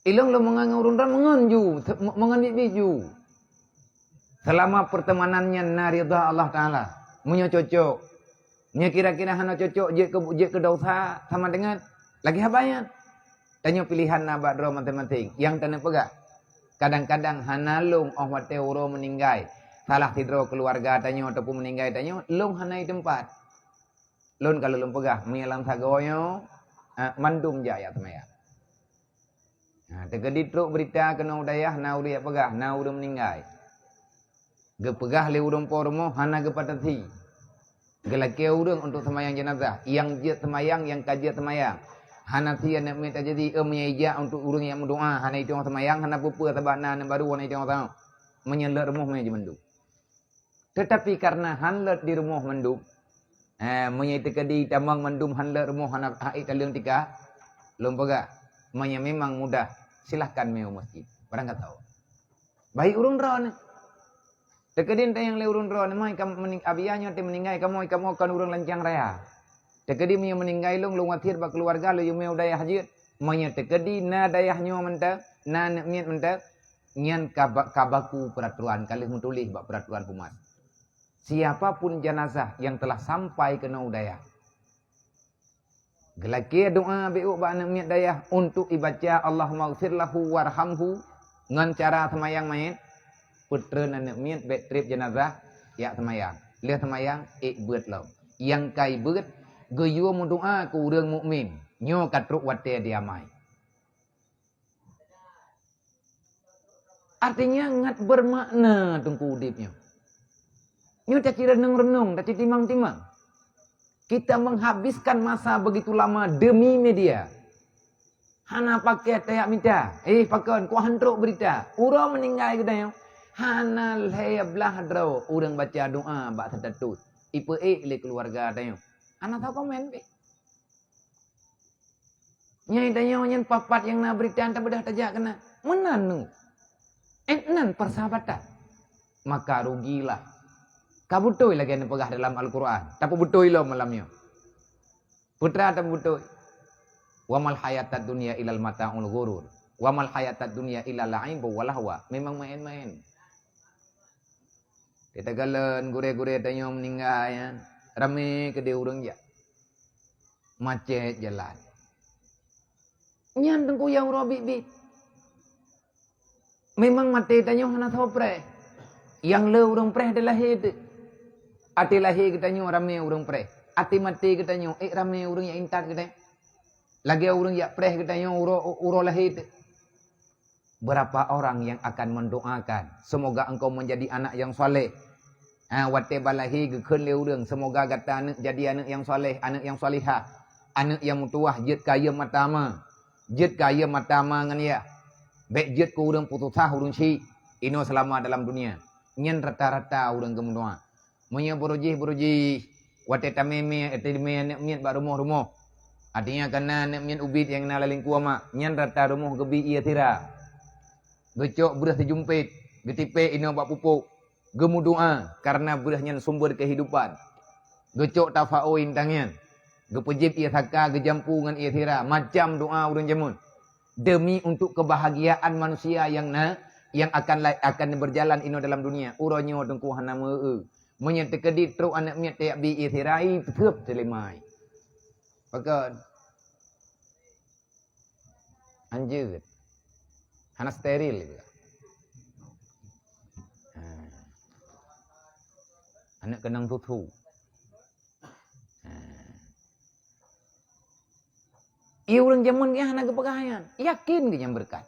Ilôn lôn meungon ngon ureuëng droeneuh, meungon ju, se-, me-, meungon biet-biet ju. Selama pertemanan nyan na ridha Allah Taala, meunyoe cocok, meunyoe kira-kira hana cocok, jeuet keu, jeuet keu dosa, sama dengan lagée haba nyan. Tanyoe pilihan na bak droe maséng-maséng nyang taneuk peugah. Kadang-kadang hana lôn óh watée uroe meuninggai salah sidroe keuluwarga tanyoe ataupun meuninggai tanyoe, lôn hana di teumpat. Lôn ka lôn peugah, meunyoe lam sagoe nyoe, eh, mandum jak jak seumayang. Ha, teukeudi trok beurita keunoe u dayah, na ureuëng jak peugah, na ureuëng meuninggai. Geupeugah lé ureuëng po rumoh hana geupatasi. Geulakée ureuëng untuk seumayang jeunazah, nyang jeuet seumayang, nyang ka jeuet seumayang. Hana sie aneuk miet tajadi, eu, meunyoe ijak untuk ureuëng nyang meudoá, hana itong seumayang, hana peue-peue sabab na aneuk barô, hana itong sahoe. Meunyoe lheueh rumoh, meunyoe jimandum. Teutapi kareuna han lheueh di rumoh mandum, eh, meunyoe teukeudi tamong mandum han lheueh rumoh hana hak taleueng tika, lôn peugah, meunyoe memang mudah, silahkan miyueb masjid. Barangkasoe. Baik ureuëng droeneuh. Teukeudi tanyong lé ureuëng droeneuh, "Mai kam meuning-, Abia nyoe teuh meuninggai, kamoe, kamoe kon ureuëng lancang raya." Teukeudi meunyoe meuninggai lôn, lôn wasiet bak keuluwarga lôn yue mé u dayah jeuet. Meunyoe teukeudi na dayah nyoe mantong, na aneuk miet mantong, nyan ka ba-, ka baku peuraturan, ka lheueh meutuléh bak peuraturan pumat. Siapa pun jenazah yang telah sampai keunoe u dayah, Geulakée doa beuôk bak aneuk miet dayah untuk ibaca Allahummaghfir lahu warhamhu ngon cara seumayang manyét, peutreun aneuk miet bék treb jeunazah jak seumayang. Lheueh seumayang, ék beuet lom. Nyang ka ibeuet, geuyue meudoa keu ureuëng mukmin. Nyoe ka trok watée diamai. Artinya ngat bermakna teungku udeb nyoe. Nyoe tacit renung-renung, tacit timang-timang. Kita menghabiskan masa begitu lama demi media. Hana pakai tajak mita. Eh, pakon, kuah hantrok berita. Uroe meuninggai geutanyoe. Hana lhée blaih droe ureuëng baca doa bak status. Ipeuék lé keuluwarga tanyoe. Hana sakomen pih. Nyai tanyoe nyan papat nyang na berita tabeudah tajak keunan. Meunan nu. Eh, nan persahabatan. Maka rugilah. Ka beutôi lagée neupeugah dalam Al-Quran. Tapeubeutôi lom malam nyoe. Putra tapeubeutôi. Wa mal hayatad dunya ilal mata'ul ghurur. Wa mal hayatad dunya illa la'ibun wa lahwa. Memang main-main. Kita galon gurée-gurée tanyoe meuninggai, ya. Ramé keudeh ureuëng jak. Macet jalan. Nyan teungku nyang uroe biet-biet. Memang maté tanyoe hana soe preh. Nyang le ureuëng preh di lahé teuk. Até lahé geutanyoe ramé ureuëng preh. Até maté geutanyoe ék ramé ureuëng nyang intat geutanyoe. Lagée ureuëng jak preh geutanyoe uroe, uroe lahé teuk. Berapa orang yang akan mendoakan, "Semoga engkau menjadi anak yang saleh." Ha, watée balahé geukheun lé ureuëng, "Semoga gata aneuk jadi aneuk yang saleh, aneuk yang salihah, aneuk yang meutuwah jeuet kayém mata ma, jeuet kayém mata ma ngon yah. Bék jeuet keu ureuëng peususah ureuëng syiek, inoe seulama dalam dunia." Nyan rata-rata ureuëng geumeudoa. Meunyoe beurujih-beurujih, watée tamé-mé, tamé aneuk miet bak rumoh-rumoh, artinya kana aneuk miet ubit nyang na lam lingkue mak, nyan rata rumoh geubi ié sira. Geucok breueh sijumpét, geutipék inoe bak pupuk, geumeudoa kareuna breueh nyan sumber keuhidupan. Geucok tafaôi intan nyan, geupeujép ié saka geujampu ngon ié sira, macam doa ureuëng jameun. Demi untuk kebahagiaan manusia yang na, yang akan la-, akan berjalan inoe dalam dunia. Uroe nyoe teungku hana meu-eu. Meunyoe teukeudi trok aneuk miet tajak bi ié sira, i peutheup teulimai. Pakon? Anjeut. Hana steril. Ha. Aneuk keunong tuthu. Ha. Ié ureuëng jameun nyan hana geupeugah nyan. Yakin geuh nyan beureukat.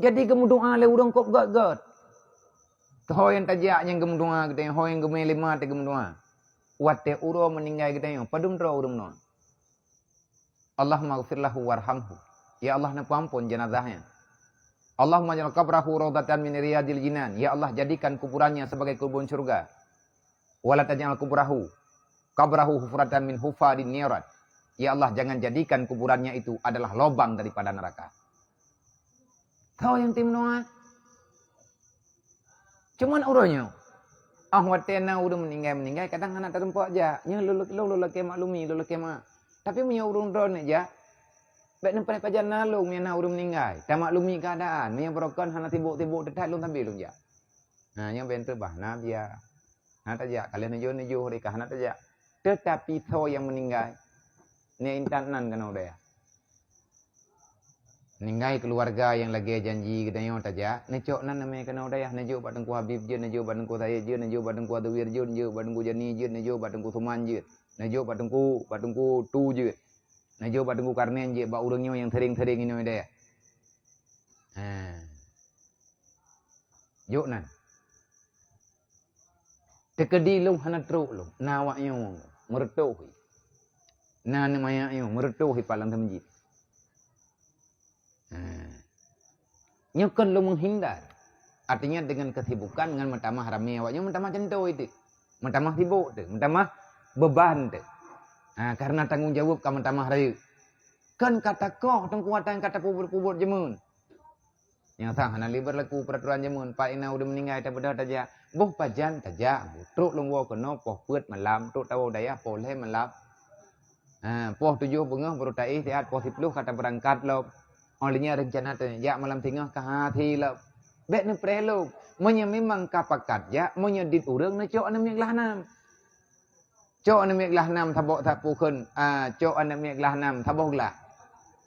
Jadi geumeudoa lé ureuëng kok gét-gét. Ho nyang tajak nyang geumeudoa geutanyoe, ho nyang geumé lé mak teuh geumeudoa. Watée uroe meuninggai geutanyoe, padum droe ureuëng meudoa. Allahummaghfir lahu warhamhu. Ya Allah, neupeuampon jenazah nyan. Allahumma ja'al qabrahu raudhatan min riyadil jinan. Ya Allah, jadikan kuburannya sebagai kebun syurga. Wala taj'al kubrahu, qabrahu hufratan min hufarin nirat. Ya Allah, jangan jadikan kuburannya itu adalah lobang daripada neraka. Kau yang tim Noah. Cuman uroe nyoe, ah, watée na ureuëng meuninggai-meuninggai, kadang hana teurumpok jak. Nyoe lôn, lôn, lôn lakée maklumi, lôn lakée ma-, tapi meunyoe ureuëng droeneuh jak, bék neupreh pajan na lôn, meunyoe na ureuëng meuninggai. Tamaklumi keuadaan, meunyoe beurokon hana sibok-sibok teutat lôn sabe lôn jak. Nah, nyoe ben treubah, na biya. Hana tajak, ka lheueh neujôh-neujôh rika hana tajak. Teutapi soe nyang meuninggai, nyoe intat nan keunoe dayah. Meuninggai keuluwarga nyang lagée janji geutanyoe tajak, neucok nan namé keunoe dayah, neujôk bak Teungku Habib jeuet, neujôk bak Teungku Sayed jeuet, neujôk bak Teungku Adeuwir jeuet, neujôk bak Teungku Jani jeuet, neujôk bak Teungku Suman jeuet, neujôk bak Teungku, bak Teungku Tu jeuet, neujôk bak Teungku Karnen jeuet, bak ureuëng nyoe nyang sering-sering inoe dayah. Ha. Jôk nan. Teukeudi lôn hana trok lôn, na awak nyoe meureutoh hi. Na aneuk manyak nyoe meureutoh hi palan teumeujieb. Ha. Nyoe kon lôn meuhindar. Artinya dengan kesibukan ngon meutamah ramé awak nyoe meutamah cantoi teuh. Meutamah sibok teuh, meutamah beuban teuh. Ha, karena tanggong jaweueb ka meutamah rayeuk. Kon ka takoh teungku watang ka tapubot-pubot jameun. Nyang sah hana lé beurlaku peuraturan jameun, pat ina ureuëng meuninggai tabeudôh tajak, boh pajan tajak, trok lôn woe keunoe poh peuet malam, trok tawoe dayah poh lhée malam. Ha, poh tujoh beungoh baru taéh siat, poh siplôh ka tabeurangkat lom. Óh lheueh nyan reuncana tajak malam singoh ka hase lom. Bék neupreh lom. Meunyoe memang ka pakat jak, meunyoe dit ureuëng neucok aneuk miet glah nam. Cok aneuk miet glah nam saboh sapukheun, ah, cok aneuk miet glah nam saboh glah.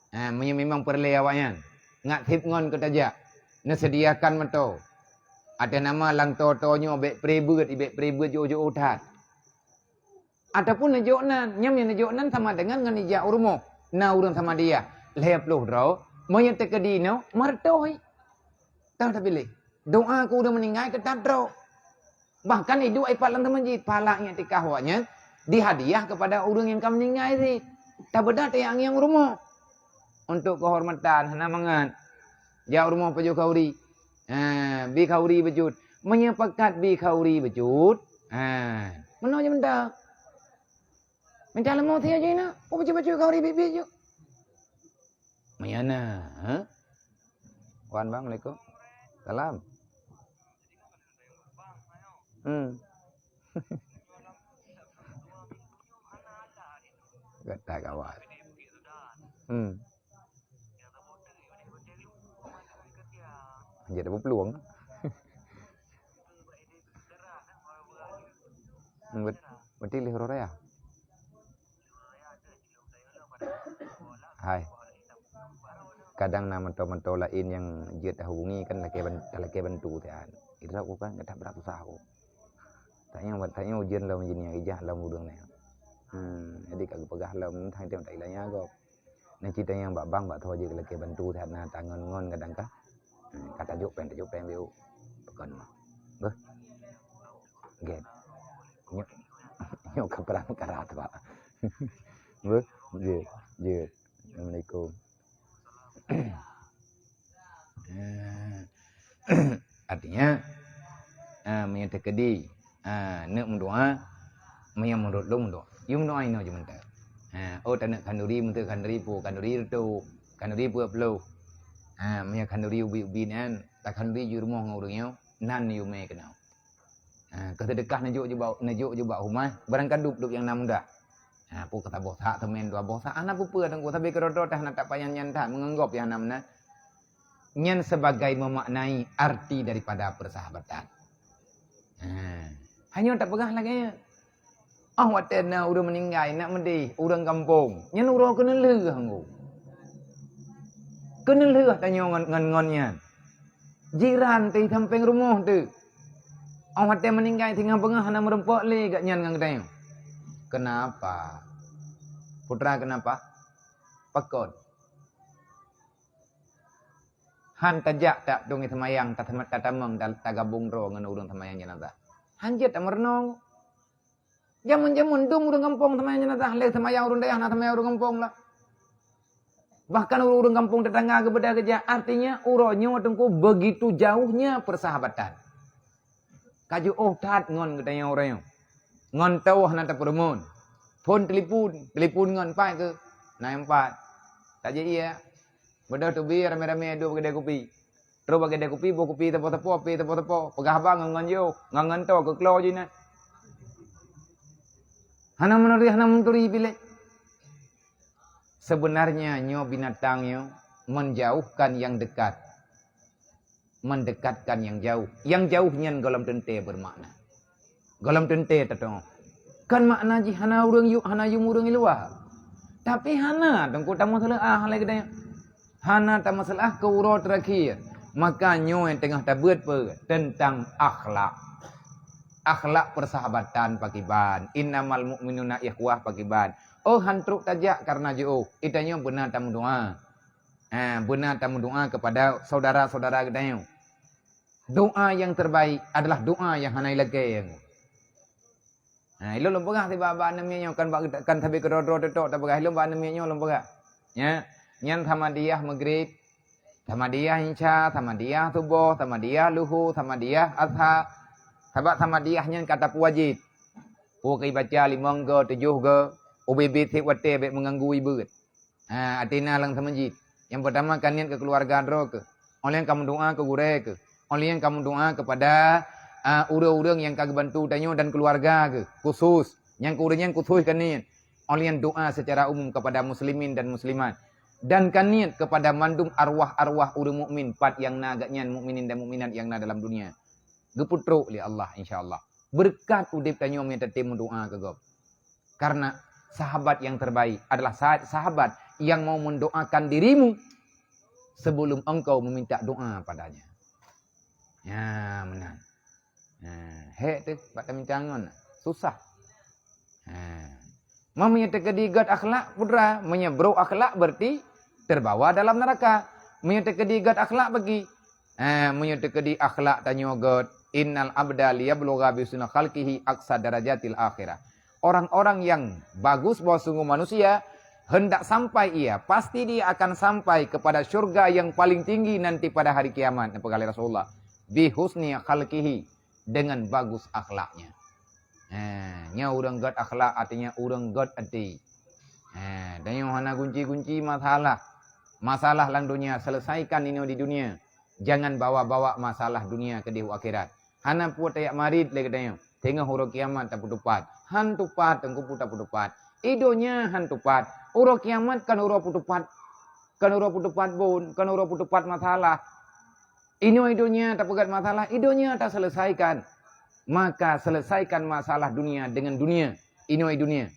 Ah, meunyoe memang peureulée awaknyan, ngat seb ngon keu tajak, neuseudiakan meuto. Ateueh nama lam toe-toe nyoe bék pré beuet, bék pré beuet jiôh-jiôh that. Ataupun neujok nan, nyan nyang neujok nan sama dengan ngon ijak u rumoh. Na ureuëng sama dia, lhée ploh droe, meunyoe teukeudi inoe, meureutoh. Tah tapiléh. Doa keu ureuëng meuninggai teutab trok. Bahkan iduek ipat lam teumeuji, pahala nyang tikah awaknyan dihadiah kepada ureuëng nyang ka meuninggai cit. Tabeudôh teuyak ngieng u rumoh. Untuk kehormatan, hana mangat. Jak u rumoh pajoh khauri. Ha, bi khauri beujeuet. Meunyoe pakat bi khauri beujeuet. Ha, meunoe jeuet mantong. Minta leumo siya jih na. Peue bacut-bacut khauri biet-biet jeuet. Meunyoe na, ha? Wan, bang, assalamualaikum. Salam. Hmm. Gata kawan. Hmm. Jadi apa peluang? Hmm, bet-, berarti lih raya. Hai. Kadang na mantong-mantong laén nyang jeuet tahubungi kan lakée ban-, talakée bantu siat. Idroe ku kan gata brat susah ku. Tanyoe, tanyoe ujeuen lom jeunieng ijak lom ureuëng nyan. Hmm, jadi ka geupeugah lom, entah itu tak ilanya gob. Na cit tanyoe bak bank bak tho jeuet lakée bantu siat na tangon ngon kadang kah. Hmm, ka tajok péng, tajok péng biu. Pekan mah. Beuh. Gét. Nyoe, nyoe ka perang karat, Pak. Beuh. Jeuet, jeuet. Assalamualaikum. Eh, artinya, ah, meunyoe teukeudi, ah, neuk meudoa, meunyoe meunurot lôn meudoa. Yue meudoa inoe jeuet mantong. Ah, oh, taneuk khanduri, meuteuk khanduri peue, khanduri reutôh, khanduri peuet ploh. Ah, meunyoe khanduri ubit-ubit nyan, takhanduri jih rumoh ngon ureuëng nyoe, nan yue mé keunoe. Ha, keu seudeukah neujok jubak, neujok jubak humah, barang ka dub-dub nyang na mudah. Ha, peue keu saboh sak, seumén dua boh sak, hana peue-peue teungku, sabe keudroe-droe teuh hana tapayan nyan that, meunganggop nyang hana meunan. Nyan sebagai memaknai arti daripada persahabatan. Ha, hanyoe tapeugah lagée nyan. Oh, watée na ureuëng meuninggai, nak meudeh, ureuëng gampông. Nyan uroe keuneulheueh anggô. Keuneulheueh tanyoe ngon, ngon, ngon nyan. Jiran teuh sampéng rumoh teuh. Oh, watée meuninggai singoh beungoh hana meurumpok lé gobnyan ngon geutanyoe. Kenapa? Putra, kenapa? Pakon? Han tajak tak dong seumayang, ta-, tatamong, ta-, tagabong droe ngon ureuëng seumayang jenazah. Han jeuet tameurunoe. Jameun-jameun dum ureuëng gampông seumayang jenazah, lé seumayang ureuëng dayah na seumayang ureuëng gampông lah. Bahkan ureuëng-ureuëng gampông tetangga geubeudôh geujak, artinya uroe nyoe teungku begitu jauhnya persahabatan. Ka jiôh that ngon geutanyoe uroe nyoe. Ngon toh na tapeureumeun. Phon telepon, telepon ngon pat keu, na nyang pat. Tajak iya, beudôh teubiet ramé-ramé duek bak keudè kupi. Trok bak keudè kupi, boh kupi teupô-teupô, pi teupô-teupô, peugah haba ngon-ngon jiôh, ngon-ngon toh keu klo jih nyan. Hana meunuri, hana meuturi piléh. Sebenarnya nyoe binatang nyoe menjauhkan yang dekat, mendekatkan yang jauh. Yang jauh nyan gohlom teuntée bermakna. Gohlom teuntée teutoh. Kan makna jih hana ureuëng yue, hana yum ureuëng i luwa. Tapi hana teungku tameuseulah lé geutanyoe. Hana tameuseulah keu uroe teurakhier. Maka nyoe teungoh tabeuet peue teuntang akhlak. Akhlak persahabatan pakriban. Innamal mu'minuna ikhwah pakriban. Oh, han trok tajak kareuna jiôh. Geutanyoe beuna tameudoa. Ha, beuna tameudoa kepada saudara-saudara geutanyoe. Doa yang terbaik adalah doa yang hana ilakée. Ha, ilôn lôn peugah sibak bak aneuk miet nyoe, kan bak, kan sabe keudroe-droe teutok tapeugah, ilôn bak aneuk miet nyoe lôn peugah. Nya, nyan samadiyah Maghrib, samadiyah Isya, samadiyah Suboh, samadiyah Luhu, samadiyah Asha. Sabab samadiyah nyan ka tapeuwajéb. Peue keu ibaca limong go, tujoh go, ubé-bé seb watée bék meuganggu ibeuet. Ha, até na lam masjid. Nyang peurtama ka niet keu keuluwarga droe keuh. Óh lheueh nyan ka meudoa keu gurée keuh. Óh lheueh nyan ka meudoa keupada, a, ureuëng-ureuëng nyang ka geubantu tanyoe dan keuluwarga keuh khusus. Nyang keu ureuëng nyan khusus ka niet. Óh lheueh nyan doa secara umum kepada muslimin dan muslimat. Dan ka niet kepada mandum arwah-arwah ureuëng mukmin pat nyang na gobnyan, mukminin dan mukminat nyang na dalam dunia. Geupeutrok lé Allah, insya Allah. Beureukat udeb tanyoe meunyo tatem meudoa keu gob. Karena sahabat yang terbaik adalah sa-, sahabat yang mau mendoakan dirimu sebelum engkau meminta doa padanya. Ya, meunan. Ha, hek teuh bak taminta ngon. Susah. Ha. Meunyoe teukeudi gét akhlak, putra, meunyoe brok akhlak berarti terbawa dalam neraka. Meunyoe teukeudi gét akhlak bagi. Ha, meunyoe teukeudi akhlak tanyoe gét, innal abda liyablugha bi husni khalqihi aqsa darajatil akhirah. Orang-orang yang bagus bahwa sungguh manusia hendak sampai ia, pasti dia akan sampai kepada syurga yang paling tinggi nanti pada hari kiamat, peugah lé Rasulullah. Bi husni khalqihi, dengan bagus akhlaknya. Ha, nyoe ureuëng gét akhlak, artinya ureuëng gét até. Ha, tanyoe hana gunci-gunci masalah. Masalah lam dunia, selesaikan inoe di dunia. Jangan bawa-bawa masalah dunia keudeh u akhirat. Hana peue tajak marit lé geutanyoe. Teungoh uroe kiamat tapeuteupat. Han teupat, teungku peue tapeuteupat. I donya han teupat. Uroe kiamat kan uroe peuteupat. Kan uroe peuteupat bon, kan uroe peuteupat masalah. Inoe i donya tapeugét masalah, i donya taselesaikan. Maka selesaikan masalah dunia dengan dunia, inoe i dunia.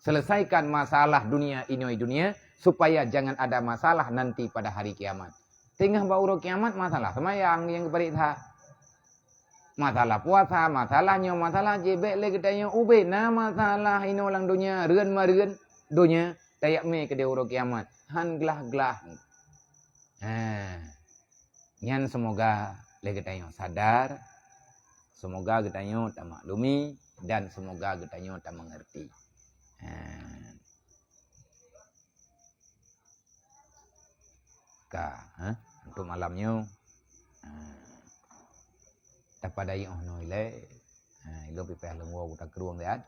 Selesaikan masalah dunia, inoe i dunia, supaya jangan ada masalah nanti pada hari kiamat. Teungoh bak uroe kiamat masalah seumayang nyang geupareksa. Masalah puasa, masalah nyoe, masalah jih, bék lé geutanyoe ubé na masalah inoe lam donya, reuen mareueng donya, tajak mé keudeh uroe kiamat. Han glah-glah. Ha. Nyan semoga lé geutanyoe sadar, semoga geutanyoe tamaklumi, dan semoga geutanyoe tameungerti. Ha. Ka, ha? Untuk malam nyoe, ha, tapadai óh noe ilée, ha, ilôn pipéh lôn woe u takrueng siat,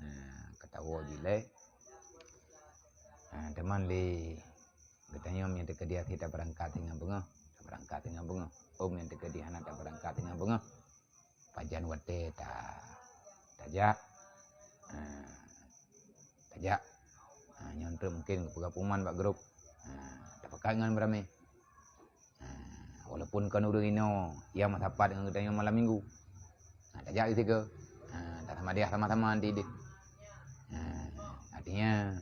ha, ka tawoe ju ilée. Ha, teuma lé geutanyoe nyang teukeudi até tabeurangkat singoh beungoh, tabeurangkat singoh beungoh. Ôm nyang teukeudi hana tabeurangkat singoh beungoh. Pajan watée ta-, tajak, ha, tajak. Ha, nyoe treuk mungken geupeugah puman bak grup. Ha, tapakat ngon beuramé. Ha, walaupun kon ureuëng inoe nyang meusapat ngon geutanyoe malam minggu. Ha, tajak di sigoe. Ha, taseumayang sama-sama nanti deh. Ha, artinya,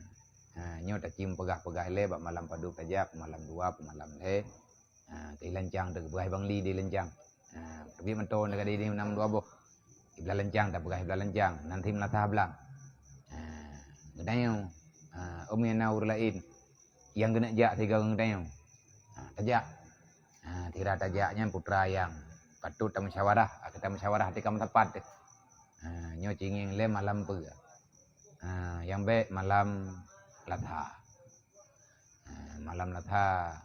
ha, nyoe tacim peugah-peugah ilée bak malam padub tajak, malam dua, malam lhée. Ha, keu ilancang teuh geupeugah Bang Li di ilancang. Ha, teubiet meutoe na ka di, di nam dua boh. Iblah lancang tapeugah iblah lancang, nan tim latah blang. Ha, geutanyoe, ha, ôm nyang na ureuëng laén nyang geuneuk jak sigoe ngon geutanyoe. Ha, tajak. Ha, sira tajak nyan putra nyang patut tamusyawarah, ha, ka tamusyawarah até ka meusapat teuh. Ha, nyoe cingeng lé malam peue. Ha, nyang bék malam latah. Ha, malam latah.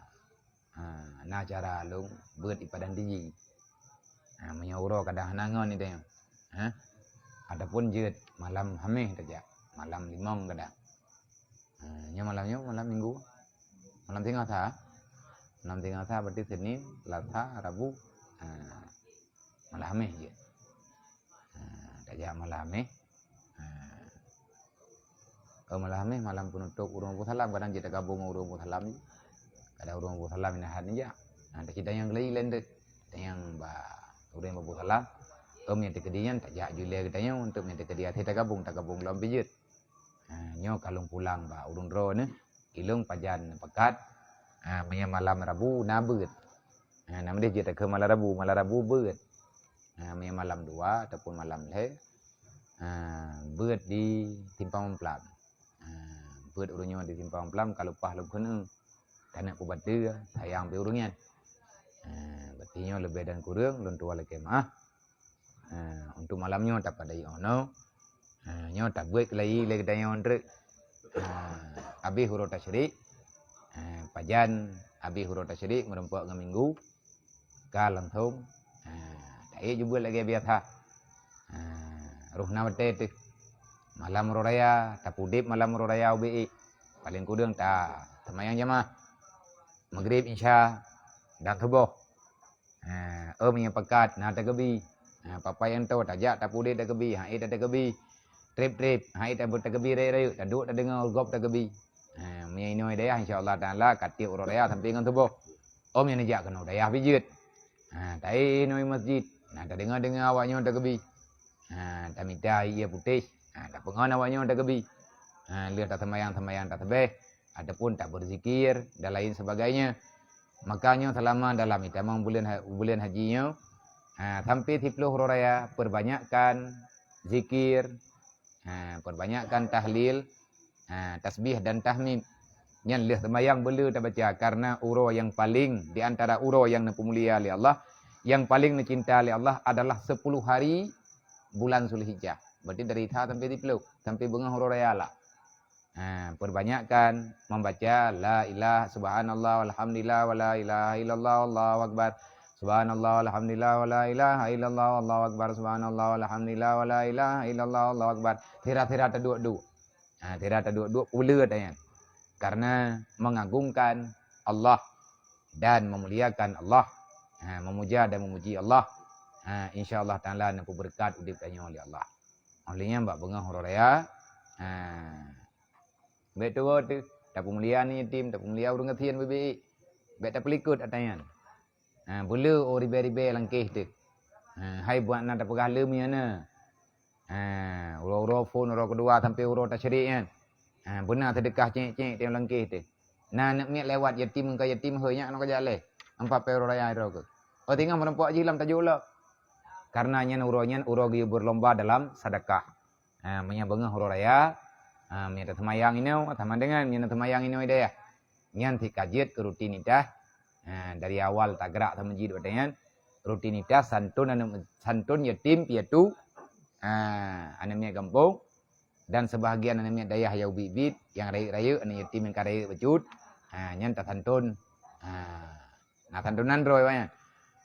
Ha, na cara lôn beuet i Padang Tiji. Ha, meunyoe uroe kadang hana ngon i tanyoe. Ha? Ataupun jeuet malam Haméh tajak, malam limong kadang. Ha, nyoe malam nyoe malam Minggu. Malam singoh sa. Malam singoh sa berarti Senin, Selasa, Rabu. Ha, malam Haméh jeuet. Ha, tajak malam Haméh. Ha. Ka malam Haméh, malam peunutôp ureuëng Abu Salam, kadang jeuet tagabong ngon ureuëng Abu Salam. Kadang ureuëng Abu Salam inahan jak. Ha, taci tanyong keulai laén teuk. Tanyong bak ureuëng Abu Salam. Ôm nyang teukeudi nyan tajak ju ilée geutanyoe, untuk nyang teukeudi até tagabong, tagabong lom pih jeuet. Ha, nyoe ka lôn pulang bak ureuëng droeneuh. Ilôn pajan pakat, ha, meunyoe malam Rabu na beuet. Ha, na meudeh jeuet takheun malam Rabu, malam Rabu beuet. Ha, meunyoe malam dua ataupun malam lhée, ha, beuet di Simpang Mamplam. Ha, beuet ureuëng nyoe di Simpang Mamplam ka leupah lôn keuneuk. Taneuk peubateue sayang pih ureuëng nyan. Ha, berarti nyoe leubeh dan kureueng lôn tuan lakée meuáh. Ha, untuk malam nyoe tapadai óh noe. Ha, nyoe tabeuet keulai lé geutanyoe treuk. Ha, abéh uroe tasyrik. Ha, pajan abéh uroe tasyrik meurumpok ngon Minggu. Ka langsong. Ha, taék jubeuet lagée biasa. Ha, roh na watée teuh. Malam uroe raya, tapudeb malam uroe raya ubé ék. Paleng kureueng ta seumayang jamaah. Maghrib, Isya, dan Suboh. Ha, ôm nyang pakat na takeubi. Ha, papa nyang toe tajak tapudeb takeubi, ha ék tateukebi. Treb-treb, ha ék ta-, takeubi rayeuk-rayeuk, taduek tadeungoe gob takeubi. Ha, meunyoe inoe dayah, insya Allah Taala ka tieb uroe raya sampoe ngon Suboh. Ôm nyang neujak keunoe dayah pih jeuet. Ha, taék inoe masjid. Na tadeungoe-deungoe awak nyoe takeubi. Ha, tamita ié putéh. Ha, tapeungon awak nyoe tageubi. Ha, lheueh taseumayang-seumayang tasbeh, ataupun tabeuzikir dan lain sebagainya. Maka nyoe seulama dalam itamong buleuen ha-, buleuen haji nyoe, ha, sampai siplôh uroe raya, perbanyakkan zikir, ha, perbanyakkan tahlil, ha, tasbih dan tahmid. Nyan lheueh seumayang beuleu tabaca, karena uroe nyang paling di antara uroe nyang neupeumulia lé Allah, nyang paling neucinta lé Allah adalah sepuluh hari bulan Zulhijjah. Berarti dari tha sampai siplôh, sampai beungoh uroe raya lah. Ha, perbanyakkan membaca la ilaha, subhanallah, walhamdulillah, wa la ilaha illallah, wallahu akbar. Subhanallah, walhamdulillah, wa la ilaha illallah, wallahu akbar. Subhanallah, walhamdulillah, wa la ilaha illallah, wallahu akbar. Sira-sira taduek-duek. Ha, sira taduek-duek peuleue ata nyan. Karena mengagungkan Allah dan memuliakan Allah. Ha, memuja dan memuji Allah. Ha, insya Allah Taala neupeubeureukat udeb tanyoe lé Allah. Óh lheueh nyan bak beungoh uroe raya, ha, bèk tuwoe teuh, tapeumulia aneuk yatim, tapeumulia ureueng gasien beubiet. Bèk tapeulikot ata nyan. Ha, beuleu óh ribèe-ribèe langkéh teuh. Ha, hai buet na tapeugah leumian na. Ha, uroe-uroe phon, uroe keudua sampai uroe tasyrik nyan. Ha, beuna seudeukah cék-cék teuh langkéh teuh. Na aneuk miet lewat, yatim ngon ka yatim, hôi nyak nyoe ka jak lé. Empat pèe uroe raya droe keuh. Oh, teungoh meurumpok jih lam tajok lom. Karena nyan uroe nyan uroe geuyue berlomba dalam sedekah. Ha, meunyoe beungoh uroe raya, ha, meunyoe taseumayang inoe sama dengan meunyoe taseumayang inoe di dayah. Nyan sit ka jeuet keu rutinitas, ha, dari awal tagrak sameujiet watèe nyan, rutinitas santôn aneuk, santôn yatim piatu, ha, aneuk miet gampông, dan sebahagian aneuk miet dayah nyang ubit-ubit, nyang rayeuk-rayeuk, aneuk yatim nyang ka rayeuk bacut, ha, nyan tasantôn, ha. Na santunan droe awak nyan.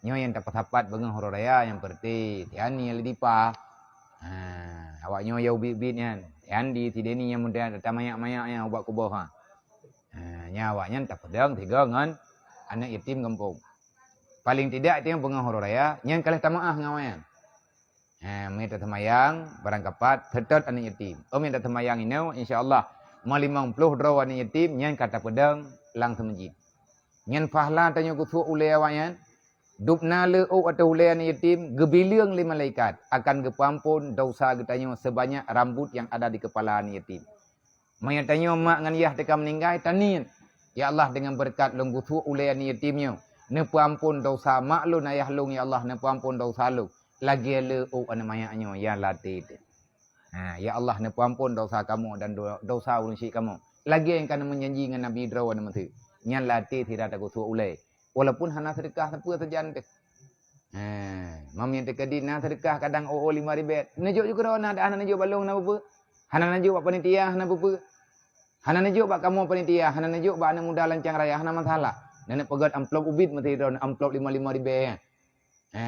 Nyoe nyang tapeusapat beungoh uroe raya nyang peureuté, Tiani lé Dipa. Ha, awak nyoe nyang ubit-ubit nyan. Tiandi, Tideni nyang muda tamayak-mayak nyan ubat kuboh, ha. Ha, nyan awak nyan tapeudong sigoe ngon aneuk yatim gampông. Paling tidak tiep beungoh uroe raya, nyan ka lheueh tameu'ah ngon awak nyan. Ha, meunyoe taseumayang, barangkapat, seutôt aneuk yatim. Oh, meunyoe taseumayang inoe, insya Allah, meulimong ploh droe aneuk yatim, nyan ka tapeudong lam seumeujiet. Nyan pahala tanyoe geusuek ulèe awak nyan, dub na le ôk ateueh ulèe aneuk yatim, geubileueng lé malaikat, akan geupeuamphon desya geutanyoe sebanyak rambut nyang ada di keupala aneuk yatim. Meunyoe tanyoe mak ngon yah teuka meuninggai, taniet, "Ya Allah, deungon beureukat lôn geusuek ulèe aneuk yatim nyoe, neupeuamphon desya mak lôn, ayah lôn, ya Allah, neupeuamphon desya lôn, lagèe le ôk aneuk manyak nyoe nyang lam até teuh. Ha, ya Allah, neupeuamphon desya kamoe dan do-, desya ureueng syik kamoe, lagèe nyang ka neumeujanji ngon Nabi droe aneuk Meusé." Nyan lam até sira tageusuek ulèe. Walaupun hana seudeukah sapeue sajan teuh. Ha, meunyoe teukeudi na seudeukah kadang ôk-ôk limong ribèe. Neujok ju keudroe na, dak hana neujok bak lôn hana peue-peue. Hana neujok bak panitia hana peue-peue. Hana neujok bak kamoe panitia, hana neujok bak aneuk muda lancang raya hana masalah. Nenek peugöt amplop ubit meusidroe, amplop limong-limong ribèe. Ha.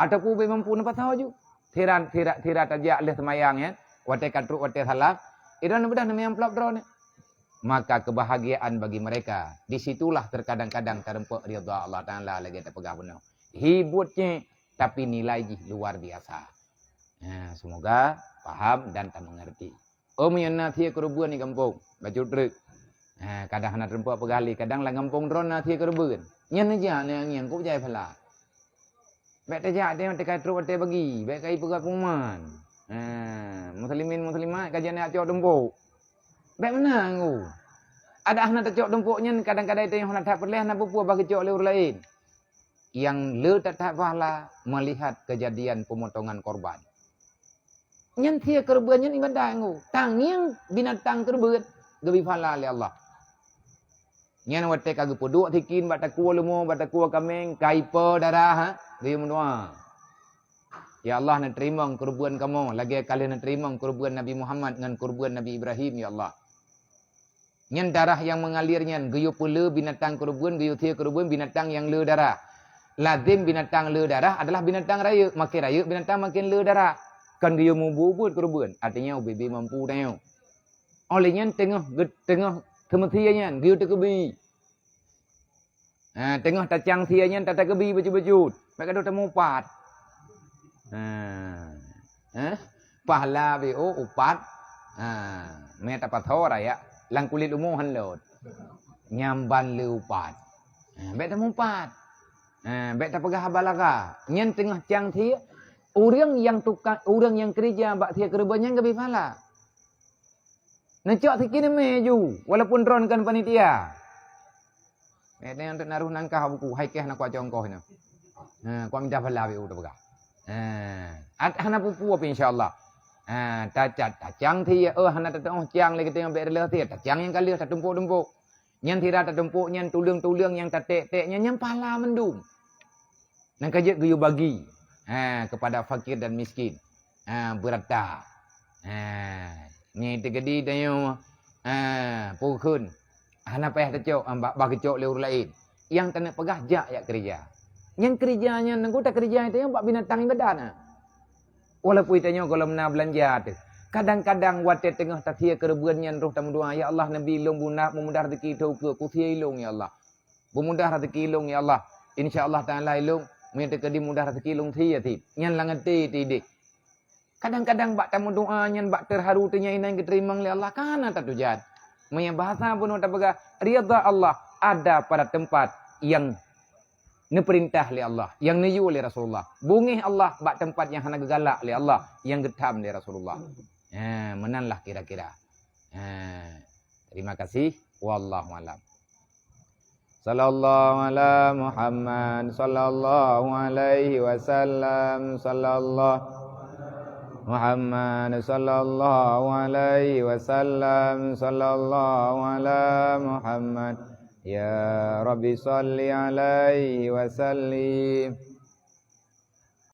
Ataupun ubé mampu neupasoe ju. Sira, sira, sira tajak lheueh seumayang nyan, watèe ka trok watèe salam, idroe neubeudah neumè amplop droeneuh. Maka kebahagiaan bagi mereka. Di situlah terkadang-kadang tarumpok ridha Allah Taala lagèe tapeugah bunoe. Hi buet cit, tapi nilai jih luar biasa. Ha, semoga paham dan tameungerti. Oh, meunyoe na sie keureubeuen di gampông, bacut treuk. Ha, kadang hana teurimpa peugah lé, kadang lam gampông droe na sie keureubeuen. Nyan neujak nyan ngieng keu jai phala. Bèk tajak teuh teuka trok watèe bagi, bèk kai peugah pengumuman. Ha, muslimin muslimat ka jeuet neujak cok tumpok. Bèk meunan ku. Adak hana tacok tumpok nyan kadang-kadang teuh hana that peureulèe hana peue-peue bah geucok lé ureueng laén. Nyang le that-that phala meulihat keujadian peumotongan korban. Nyan sie keureubeuen nyan ibadat ngku. Tangieng binatang keureubeuen geubri phala lé Allah. Nyan watèe ka geupeuduek sikin bak takue leumô, bak takue kaméng, ka ipo darah, ha? Geuyue meudoa. Ya Allah, neuteurimong keureubeuen kamoe lagèe ka lheueh neuteurimong keureubeuen Nabi Muhammad ngon keureubeuen Nabi Ibrahim, ya Allah. Nyan darah nyang meungalir nyan geuyue peulé binatang keureubeuen, geuyue sie keureubeuen binatang nyang le darah. Lazem binatang le darah adalah binatang rayeuk, makin rayeuk binatang makin le darah. Kon geuyue mubu-ubeuet keureubeuen, artinya ubé-bé mampu tanyoe. Óh lheueh nyan teungoh ge-, teungoh seumeusie nyan geuyue teukeubri. Ha, teungoh tacang sie nyan tatakeubi bacut-bacut. Bèk gadôh tamupat. Ha. Eh? Pahla B O upat. Ha. Mé tapasoe raya lam kulét lumoh han lôt. Nyan ban le upat. Ha, bèk tamupat. Ha, bèk tapeugah haba lara. Nyan teungoh cang sie, Ureuëng nyang tukang, ureuëng nyang keureuja bak thie keureubeuen nyan geubri pahala. Neucok sikeuneuk mé ju, walaupun droen kon panitia. Eh, nyan teuk na rôh nangkah buku, hai keh na kuat congkoh nyoe. Ha, kuat mita pahala beu tapeugah. Ha, at-, hana peue-peue pih insya Allah. Ha, ta-, ta-, tacang thie, oh, hana tateuoh cang lé geutanyoe bék reuloh thie, tacang nyang ka lheueh tatumpôk-tumpôk. Nyan sira tatumpôk nyan tuleueng-tuleueng nyang taték-ték nyan, nyan pahala mandum. Nyang ka jeuet geuyue bagi, ha, kepada fakir dan miskin. Ha, beurata. Ha, nyan teukeudi tanyoe, ha, peue kheun, hana payah tacok, ha, bah, bah geucok lé ureuëng laén. Nyang taneuk peugah jak, jak keureuja. Nyang keureuja nyan nangku takeureuja tanyoe bak binatang ibadat, ha. Walaupun tanyoe gohlom na beulanja teuh. Kadang-kadang watée teungoh tasie keureubeuen nyan rôh tameudoá, "Ya Allah, neubi lôn beumudah, beumudah rezeki teuh ukeue, kusie ilôn, ya Allah." Beumudah rezeki lôn, ya Allah. Insya Allah Taala ilôn, meunyoe teukeudi mudah rezeki lôn thie cit. Nyan lam até teuh idéh. Kadang-kadang bak tameudoá nyan bak teuharu teuh nyan inan geuteurimong lé Allah, ka hana tatujan. Meunyoe bahasa bunoe tapeugah, ridha Allah ada pada tempat nyang neupeurintah lé Allah, nyang neuyue lé Rasulullah. Beungéh Allah bak teumpat nyang hana geugalak lé Allah, nyang geutham lé Rasulullah. Ha, meunan lah kira-kira. Ha, terima kasih. Wallahu alam. Sallallahu ala Muhammad, sallallahu alaihi wasallam, sallallahu Muhammad, sallallahu alaihi wasallam, sallallahu ala Muhammad. Ya Rabbi, salli alaihi wa sallim.